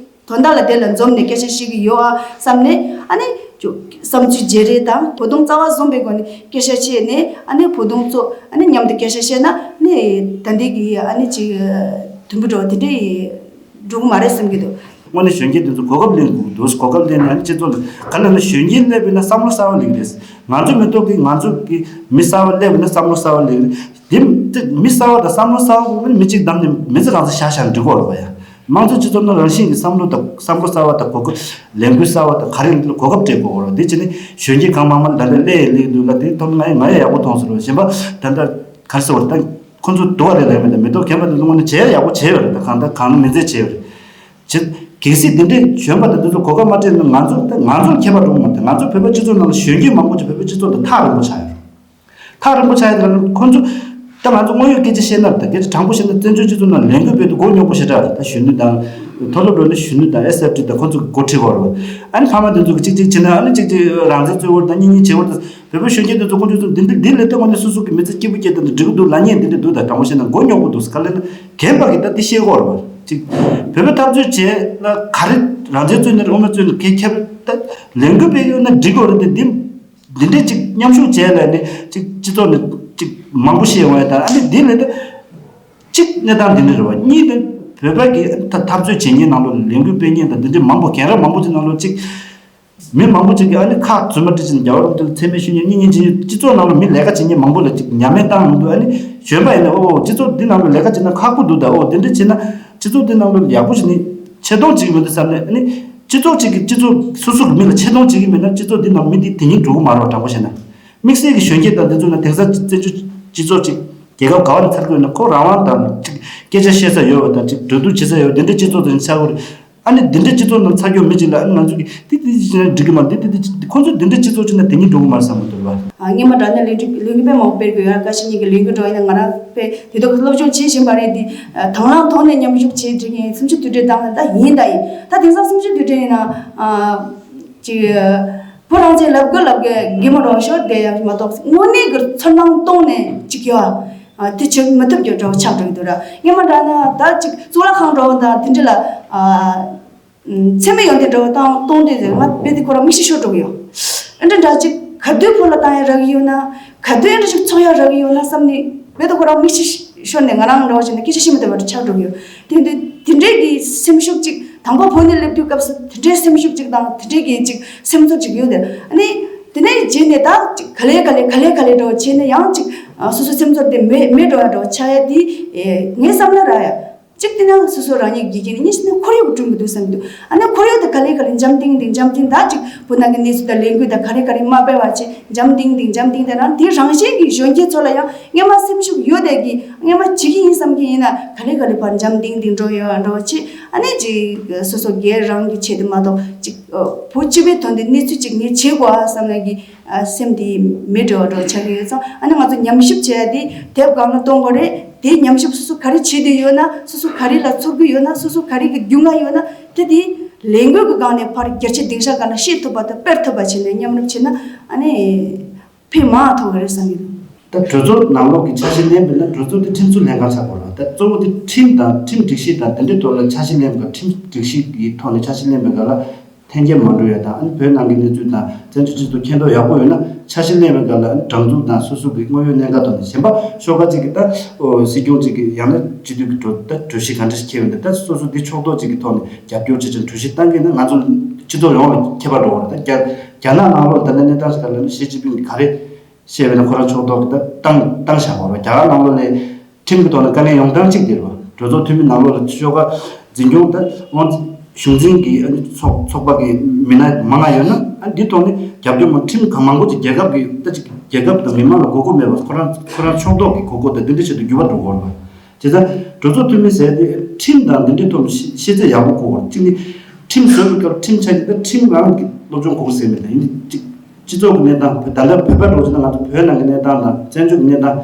དོན་དག་ལ་དེ་ལ་འཛོམས་ནས་སྐད་ཆ་བཤད་གི་ཡོད་ཨ་བསམ་ནས། ཨ་ནི་ཅོ་བསམ་ཚུལ་བརྗེ་རེས་དང་བོད་དོན་རྩ་བ་བཟུང་པའི་སྒོ་ནས་སྐད་ཆ་བཤད་ནས། ཨ་ནི་བོད་དོན་རྩོད། ཨ་ནི་མཉམ་དུ་སྐད་ཆ་བཤད་ན་ནི་ད་འདི་གི་ཨ་ནི་ཅིག་དུམ་བུ་འགྲོ་བ་དེ་འདྲའི་འགྲོ་གི་མ་རེད་བསམ་གི་འདུག་དངོས་གནས་གཞོན་སྐྱེས་དེ་ཚོ་གོ་སྐབས་ལེན་དགོས་འདུག་གོ་སྐབས་ལེན་ནས་སྤྱི་ཚོགས་ལ་ག་ལ་ན་གཞོན་སྐྱེས་སླེབས་པ་ཡིན་ན་བསམ་བློ་གསར་བ་སླེབས་ཀྱི་རེད། ང་ཚོ་མི་ཐོག་གི་ང་ཚོ་གི་མི་གསར་བ་སླེབས་པ་ཡིན་ན་བསམ་བློ་གསར་བ་སླེབས་ཀྱི་རེད། དེ་དེ་མི་གསར་བ་དང་བསམ་བློ་གསར་བ་གོ་མི་མི་གཅིག་བདམས་ནས་མི་ཚེ་རང་ཚེ་བཞག་བཞག་འགྲིག་གོ་རེད་པ་ཡ། དམངས་གཙོ་སྤྱི་ཚོགས་ནང་རང་བཞིན་གྱི་བསམ་བློ་དང་བསམ་བློ་གསར་བ་དང་གོ་སྐབས་ལས་འགུལ་གསར་བ་དང་ག་རེ་ཡིན་གོ་སྐབས་སྤྲད་དགོས་རེད། དེ་བྱས་ནས་གཞོན་སྐྱེས་གང་མང་མང་ད་ལྟ་སླེབས་སླེབས་འདུག་ལ། དེ་ཐོག་ང་ཡི་ང་ཡི་ཡག་པོ་མཐོང་སོང་རེད། གཞན་པ་ད་ལྟ་ག་རེ་ཟེར་བ་རེད། ད་ཁོ་ཚོ་སྡུག་བ་རེད་ལབ་མེད། ད་མི་ཐོག་མཁན་པ་དེ་ཚོ་དངོས་གནས་བྱས་ཡག་པོ་བྱས་ཡོད་རེད། ད་གང་ལྟར་གང་མིན་ཚད་བྱས་ཡོད་རེད། བྱས། གལ་སྲིད་འདི་འདྲའི་གཞོན་པ་དང་འདི་ཚོ་གོ་སྐབས་མ་སྤྲད་ན་ང་ཚོ་ད་ང་ཚོར་ཁྱད་པར་འགྲོ་གི་མ་རེད། ང་ཚོ་བོད་པ་སྤྱི་ཚོགས་ནང་ལ་གཞོན་སྐྱེས་མང་པོ་ཅིག་བོད་པའི་སྤྱི་ཚོགས་དང་ཐག་རིང་པོ་ཆགས་ཡོད་རེད། ཐག་རིང་པོ་ཆགས་ཡོད་དེ་ལ་ཁོ་ཚོ་ ད་ང་ཚོ་དངོས་ཡོད་སྐད་ཆ་བཤད་ན་རེད། ད་སྐད་ཆ་དྲང་པོ་བཤད་ན་བཙན་བྱོལ་སྤྱི་ཚོགས་ནང་ལས་འགུལ་སྤེལ་དུས་མགོ་རྙོག་པོ་ཞེ་དྲག་རེད། ད་གཞོན་ནུ་དང་མཐོ་སློབ་འགྲོ་ནས་གཞོན་ནུ་དང་ཨེས་ཨེཕ་ཊི་དང་ཁོང་ཚོ་གི་འགོ་ཁྲིད་དགོས་རེད། ཨ་ནི་ཕ་མ་དེ་ཚོ་གི་གཅིག་གཅིག་བྱས་ན། ཨ་ནི་གཅིག་གཅིག་རང་བཙན་རྩོད་དགོས་རེད། ད་གཉིས་གཉིས་བྱེད་དགོས་རེད། བོད་པ་གཞོན་སྐྱེས་དེ་ཚོ་དཀོན་མཆོག་གསུམ་འདི་འདི་འདི་ལས་སྟེང་ངོ་ནས་སོ་སོ་གི་མི་ཚེ་སྐྱིད་པོ་སྐྱེལ་ཐབས་འདི་འགྲིག་གི་འདུག་ལབ་མཁན་འདི་འདྲ་འདུག་ད་དྲང་པོ་བཤད་ན་མགོ་རྙོག་པོ་འདུག་ག་ལབ་ན་རྒན་པ་གི་ད་འདི་ཤེས་དགོས་རེད་པ། གཅིག་བོད་པའི་འཐབ་རྩོད་བྱས་ལ་ག་རེ་རང་བཙན་རྩོད་ནི་རེད། དབུ་མ་རྩོད་ནི་གལ་ཁྱབ་ད་ལས་འགུལ་སྤེལ་ཡོད་ན་འགྲིག་གི་རེད། འདི་འདི་འདི་འདྲས་གཅིག་མཉམ་ཞུགས་བྱས་ལ་ནི་གཅིག་སྤྱི་ཚོགས་ནས་གཅིག་མང་པོ་ཤེས་ཡོང་ཡ་ད། ཨ་ནི་འདི་ལས་ད་གཅིག་གནས་སྟངས་འདི་འདྲ་རེད་པ། གཉིས་ད་བོད་པ་གི་ད་འཐབ་རྩོད་བྱེད་མཁན་ནང་ལོགས་ལས་འགུལ་སྤེལ་མཁན་དང་འདི་འདྲས་མང་པོ་རྒན་རབས་མང་པོ་ཅིག་ནང་ལོགས་གཅིག་མི་མང་པོ་ཅིག་གིས་ཨ་ནི་ཁ་རྫུན་མ་འདྲ་ཅིག་རྒྱ་བོ་རང་དེ་ལ་མཚན་སྨད་ཞུ་མཁན་གཉིས་གཉིས་ཅིག་སྤྱི་ཚོགས་ནང་ལ་མི་ལས་ཀ་བྱེད་མཁན་མང་པོ་ལ་ཅིག་ཉམས་ལེན་བཏང་མི་འདུག་ཨ་ནི་གཞོན་པ་ཡིན་ན་ཨོ་སྤྱི་ཚོགས་འདི་ནང་ལ་ལས་ཀ་བྱེད་ན་ཁག་པོ་འདུག་ད་ཨོ་དེ་འདྲ་བྱེད་ན་སྤྱི་ཚོགས་འདི་ནང་ལ་ཡག་པོ་བྱེད་ནི་ཆེ་མཐོང་བྱེད་ཀྱི་མི་འདུག་བསམ་ནས། ཨ་ནི་སྤྱི་ཚོགས་གཅིག་གིས་སྤྱི་ཚོགས་སོ་སོ་གི་མི་ལ་ཆེ་མཐོང་བྱེད་ཀྱི་མེད་ན་སྤྱི་ཚོགས་འདི་ནང་མི་འདི་དེ་ཉིད་འགྲོ་གི་མ་རེད་པ། དྲང་པོ་བཤད་ན་དམིགས་བསལ་གྱི་གཞོན་སྐྱེས་དང་འདི་ཚོ་ན་དེང་སང་བཙན་བྱོལ་སྤྱི་ཚོགས་གཅིག་རྒྱལ་ཁབ་ག་བ་ནས་ཚར་དགོས་ན་ཁོ་རང་དབང་དང་གཅིག་སྐད་ཆ་བཤད་ས་ཡོད་པ་དང་གཅིག་གྲོས་བསྡུར་བྱེད་ས་ཡོད་པ་དེ་འདྲ་སྤྱི་ཚོགས་དེ་ནས་ཚར་དགོས་རེད། ཨ་ནི་འདི་འདྲའི་སྤྱི་ཚོགས་ནང་ཚར་རྒྱུ་མི་གཅིག་ལ་ཨ་ནི་ང་ཚོ་གིས་འདི་འདི་འདི་འགྲིག་གི་མ་འདི་འདི་འདི་ཁོང་ཚོ་འདི་འདྲའི་སྤྱི་ཚོགས་ཅིག་ནང་དེ་ཉིད་འགྲོ་གི་མ་རེད་བསམ་གི་འདུག་པ། ཨ། སྔོན་མ་དྲ་ནས་ལས་འགུལ་ལས་འགུལ་དཔེ་མང་པོ་སྤེལ་དགོས་ཡོད། བཀའ་སྤྱི་གཉིས་ཀྱི་ལས་འགུལ་འགྲོ་ཡིན་ན་ང་རང་དཔེ་དེ་དག་སློབ་སྦྱོང་བྱེད་བཞིན་པ་རེད། འདི་དང་བླངས་ཐོག་ནས་མཉམ་ཞུགས་བྱེད་བསྡད་མཁན་སེམས་ཤུགས་དུས་དྲན་བཏང་ནས་ད་ཡིན་ད་ཡིན་ད་དེང་སང་སེམས་ཤུགས་དུས་དྲན་ཡིན་ན་ཨ་ཅིག་བུ་རང་བཙན་ལབ་དགོས་ལབ་དགོས་གི་མོ་རང་ཤོར་བསྡད་ཡག་མ་གཏོགས་དངོས་གནས་ཀྱི་ཚོར་སྣང་སྟོང་ནས་ཅིག་ཡོད་ཨ། ཨ། དེ་བྱེད་མི་ཐུབ་རྒྱུ་འདྲ་བོ་ཆགས་འགྲོ་གི་འདུག་ར། སྔོན་མ་འདྲ་ན་ད་ཅིག་གཙུག་ལག་ཁང་འདྲ་བོ་དང་དེ་འདྲ་ལ་ཨ། མཚན་སྨད་ཡོན་ཏན་འདྲ་བོ་བཏང་གཏོང་དུས་ང་དཔེ་དེ་ཁོ་རང་མིག་ཤེལ་ཤོར་འགྲོ་གི་ཡོད། ཨ་འདྲ་འདྲ་ཅིག་ག་དུས་བུ་ལ་བཏང་ཡ་རག་གི་ཡོད་ན། ག་དུས་ཨ་འདྲ་ཞིག་ཚོགས་ཡ་རག་གི་ཡོད་ན་བསམ་ནས་དཔེ་དེ་ཁོ་རང་མིག་ཤེལ་ཤོར་ནས་ང་རང་འདྲ་བོ་བྱས་ནས་སྐད་ཆ་བཤད་མི་ཐུབ་པ་འདྲ་ཆགས་འགྲོ་གི་ཡོད། དེ་དུས་དེ་འདྲའི་གི་སེམས་ཤུགས་ཅིག་དང་པོ་བུ་ནས་སླེབས་དུས་སྐབས་སུ་དེ་འདྲའི་སེམས་ཤུགས་ཅིག་དང་དེ་འདྲའི་གི་ཅིག་སེམས་ཚོར་ཅིག་ཡོད་དེ། ཨ་ནི་དེ་ནས་རྗེས་ནས་ད་ཅིག་ག་ལེ་ག་ལེ་ག་ལེ་ག་ལེ་འདྲ་བོ་བྱས་ནས་ཡང་ཅིག་སོ་སོའི་སེམས་ཚོར་དེ་མེད་མེད་འགྲོ་ཡ་འདྲ་བོ་ཆགས་ཡ་དེ་ངའི་བསམ་ན་ར་ཡ། གཅིག་དེ་ནི་སོ་སོ་རང་ཉིད་དགེ་རྒན་གཉིས་ནི་ཁོར་ཡུག་བསྐྲུན་གྱི་འདུག་བསམ་གྱི་འདུག་ཨ་ནི་ཁོར་ཡུག་དེ་ག་ལེ་ག་ལེ་འཇམ་ཐིང་ཐིང་འཇམ་ཐིང་ད་ཅིག་བུ་ནང་གི་གནས་ཚུལ་དང་ལས་འགུལ་དང་ག་རེ་ག་རེ་མ་སྤེལ་བ་བྱས་འཇམ་ཐིང་ཐིང་འཇམ་ཐིང་ཐིང་རང་དེ་རང་བཞིན་གྱི་གཞོན་སྐྱེས་ཚོ་ལ་ཡང་སྔོན་མ་སེམས་ཤུགས་ཡོད་དེ་གི་སྔོན་མ་བྱེད་ཀྱི་ཡིན་བསམ་གྱི་ཡིན་ན་ག་ལེ་ག་ལེ་ཕར་འཇམ་ཐིང་ཐིང་འགྲོ་ཡོད་འགྲོ་བྱས། ཨ་ནི་ཅིག་སོ་སོ་སྒེར་རང་གི་ཆེད་དུ་མ་གཏོགས་ཅིག་བུ་སྤྱི་པའི་དོན་དུ་གནས་ཚུལ་ཅིག་ངས་བྱེད་དགོས་ཨ་བསམ་ན་གི་སེམས་དེ་མེད་འགྲོ་འགྲོ་ཆགས་ཀྱི་ཡོད་ཙང་། ཨ་ནི་ང་ཚོ་ཉམས་ཞིབ་བྱས་ཏེ་དེབ་སྒང་ལ་གཏོང་དགོས་རེད། དེའི་ཉམས་ཞིབ་སོ་སོ་ག་རེ་བྱེད་བསྡད་ཡོད་ན། སོ་སོ་ག་རེ་ལ་ཚོར་གྱི་ཡོད་ན། སོ་སོ་ག་རེ་གི་རྒྱུས་མངའ་ཡོད་ན། དེ་དེ་ལས་འགུལ་གྱི་སྒང་ནས་ཕར་རྒྱ་ཆེ་སྡིངས་ཆ་སྒང་ལ་བཤད་ཐུབ་པ་དང་སྤེལ་ཐུབ་པ་བྱས་ནས་མཉམ་རུབ་བྱས་ན་ཨ་ནི་ཕན་མང་ཐོགས་ཀྱི་རེད་བསམ་གྱི་འདུག་ད་གྲོས་ཚོགས་ནང་ལོགས་ཀྱི་འཆར་གཞི་ལེན་པ་ཡིན་ན་གྲོས་ཚོགས་དེ་ཁྲིམས་བཟོ་ལྷན་ཁང་ཆགས་དགོས་རེད། ད་གཙོ་བོ་དེ་ཁྲིམས་དང་ཁྲིམས་སྒྲིག་གཞི་དང་དེ་འདྲའི་ཐོག་ལ་འཆར་གཞི་ལེན་པ། ཁྲིམས་སྒྲིག་གཞི་གི་ཐོག་ནས་འཆར་གཞི་ལེན་པའི་སྒང་ལ། ཐེན་འཁྱེར་མ་འགྲོ་ཡ་དང་། ཨ་ནི་བོད་ནང་གི་གནས་ཚུལ་དང་བཙན་བྱོལ་སྤྱི་ཚོགས་མཁྱེན་རྟོགས་ཡག་པོ་ཡོད་ན་འཆར་གཞི་ལེན་པའི་སྒང་ལ་ཨ་ནི་སྒྲིག་འཛུགས་དང་སོ་སོ་གི་དངོས་ཡོད་གནད་འགག་ཐོག་ནས། གཞན་པ་ཤོག་ཁག་ཅིག་གིས་ད་ཨོ་སྲིད་སྐྱོང་ཅིག་གིས་ཡང་ན་སྤྱི་འཐུས་ཀྱི་གྲོས་ད་གྲོས་གཞི་ག་འདྲ་ཞིག་འཁྱེར་ཡོད་འདུག་ད་སོ་སོ་འདི་ཕྱོགས་གཏོགས་ཅིག་གི་ཐོག་ནས་རྒྱབ་སྐྱོར་བྱེད་ཅིང་གྲོས་གཞི་བཏང་གི་ན་ང་ཚོ་སྤྱི་ཚོགས་ཡོངས་ལ་ཁྱད་པར་འགྲོ་བ་རེད། ད་རྒྱ་རྒྱ་ནག་ནང་ལོགས་ལ་ད་ལྟ་གནས་སྟངས་ཤིག་ག་ལ་ན་ཞི་ཅིན་ཕིང་གིས་ག་རེ་བཤད་པ་ཡིན་ན་ཁོ་རང་ཕྱོགས་གཏོགས་ཀྱི་ད་བཏང་བཏང་བཞག་པ་རེད། རྒྱ་གར་ནང་ལོགས་ལ་ཁྲིམས་ཀྱི་ཐོག་ནས་དཀའ་ངལ་ཡོང་སྟངས་གཅིག་དེ་རེད་པ། གྲོས་ཚོགས་འཐུས་མི་ནང་ལོགས་ལ་ཤོག་ཁག་འཛིན་སྐྱོང་ད་དབང་གཞུང་འཛིན་གྱི་ཨ་ནི་ཚོགས་ཚོགས་པ་གི་མི་སྣ་མང་ང་ཡོད་ན། ཨ་འདི་ཐོག་ནས་རྒྱབ་སྐྱོར་མང་ཁྲིམས་གང་མང་པོ་ཅིག་རྒྱལ་ཁབ་ཀྱི་ད་ཅིག་རྒྱལ་ཁབ་དང་མི་མང་ལ་དགོས་མཁོ་མེད་པ། ཁོ་རང་ཁོ་རང་ཕྱོགས་གཏོགས་ཀྱི་དགོས་མཁོ་དང་དེ་འདྲའི་ཆེད་དུ་འགྱུར་བ་འགྲོ་དགོས་རེད་པ། བྱས་ཙང་གྲོས་ཚོགས་འཐུས་མི་ཟེར་དེ་ཁྲིམས་དང་འདི་འདྲའི་ཐོག་ནས་ཤེས་ཤེས་ཚད་ཡག་པོ་དགོས་པ། གཅིག་ནི་ཁྲིམས་བཟོ་བའི་སྐབས་ཁྲིམས་ཆ་ནས་ད་ཁྲིམས་རང་གི་སློབ་སྦྱོང་དགོས་ཟེར་མེད། ད་ཡིན་ནའི་གཅིག་སྤྱི་ཚོགས་ཀྱི་གནས་སྟངས། ད་ལྟ་བོད་པ་འདྲ་བོ་བྱས་ན་ང་ཚོ་བོད་ནང་གི་གནས་སྟངས་དང་བཙན་བྱོལ་གྱི་གནས་སྟངས་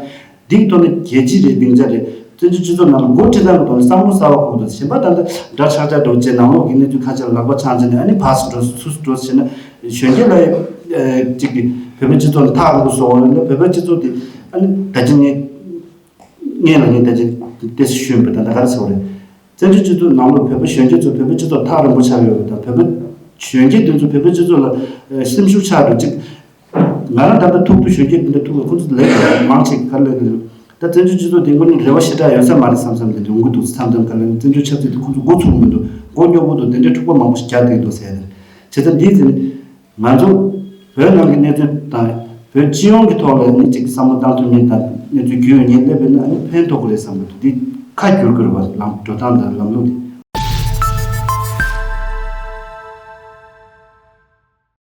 འདིའི་ཐོག་ནས་རྒྱལ་སྤྱི་རེད། སྡིངས་ཆ་རེད། བཙན་བྱོལ་སྤྱི་ཚོགས་ནང་ལ་འགོ་ཁྲིད་སྟངས་ཀྱི་ཐོག་ནས་བསམ་བློ་གསར་པ་འཁོར་དགོས། གཞན་པ་ད་ལྟ་འདྲ་ཆགས་ཆགས་འདྲ་བོ་བྱས། ནང་ལོགས་ཀྱི་གནས་ཚུལ་ཁ་ཤས་ལ་ལག་པ་འཆང་བྱས་ནས་ཨ་ནི་ཕར་ཚུར་འགྲོ་ཚུར་འགྲོ་བྱས་ན་གཞོན་སྐྱེས་ལ་ཨེ་གཅིག་གིས་བོད་པའི་སྤྱི་ཚོགས་ལ་ཐག་རིང་པོ་བཟོ་བ་རེད། བོད་པའི་སྤྱི་ཚོགས་དེ་ཨ་ནི་ད་ཅི་ངས་ངས་ལ་ངས་ད་ཅི་ཏོག་ཙམ་ཞུས་པ་ད་ལྟ་ག་རེ་ཟེར་བ་རེད། བཙན་བྱོལ་སྤྱི་ཚོགས་ནང་ལོགས་བོད་པ་གཞོན་སྐྱེས་ཚོ་བོད་པའི་སྤྱི་ཚོགས་ཐག་རིང་པོ་ཆགས་ཡོད་པ་དང་། བོད་པ་གཞོན་སྐྱེས་དེ་ཚོ་བོད་པའི་སྤྱི་ཚོགས་ལ་ཨེ་སེམས་ཤུགས་ཆག་འགྲོ་ཅིག་ང་རང་ད་ལྟ་ཐུག་དུས་གཞོན་སྐྱེས་འདི་འདྲ་ཐུག་ལ་ཁོ་ཚོ་ལས་ཀ་མང་ཆེ་ག་ལས་ལས། ད་བཙན་བྱོལ་སྤྱི་ཚོགས་དེ་དངོས་གནས་རེ་བ་ཞེ་དྲག་ཡོད་ས་མ་རེད་བསམ་བསམ་དེ་འདྲ་ཡོང་གི་འདུག་མཚམས་མཚམས་ག་ལ་ནི་བཙན་བྱོལ་ཆབ་སྲིད་དེ་ཁོ་ཚོ་འགོ་ཚུགས་མི་འདུག་མགོ་རྙོག་པོ་འདུག་དེ་འདྲའི་འཁྲུག་པ་མང་པོ་ཞིག་རྒྱག་བསྡད་འདུག་ཟེར་ཡ་རེད། བྱས་ཙང་འདིའི་ཚེ་ནི་ང་ཚོ་བོད་ནང་གི་གནས་ཚུལ་དང་བོད་སྤྱི་ཡོངས་ཀྱི་ཐོག་ལ་ནི་ཅིག་བསམ་བློ་བཏང་ཐུབ་མཁན་དང་གནས་ཚུལ་རྒྱུས་ཡོད་མཁན་སླེབས་པ་ཡིན་ན་ནི་ཕན་ཐོགས་ཀྱི་རེད་བསམ་གྱི་འདུག་འདི་ཁ་བསྒྱུར་དགོས་རེད་པ། ལམ་འགྲོ་སྟངས་དང་ལམ་ལུགས་དེ།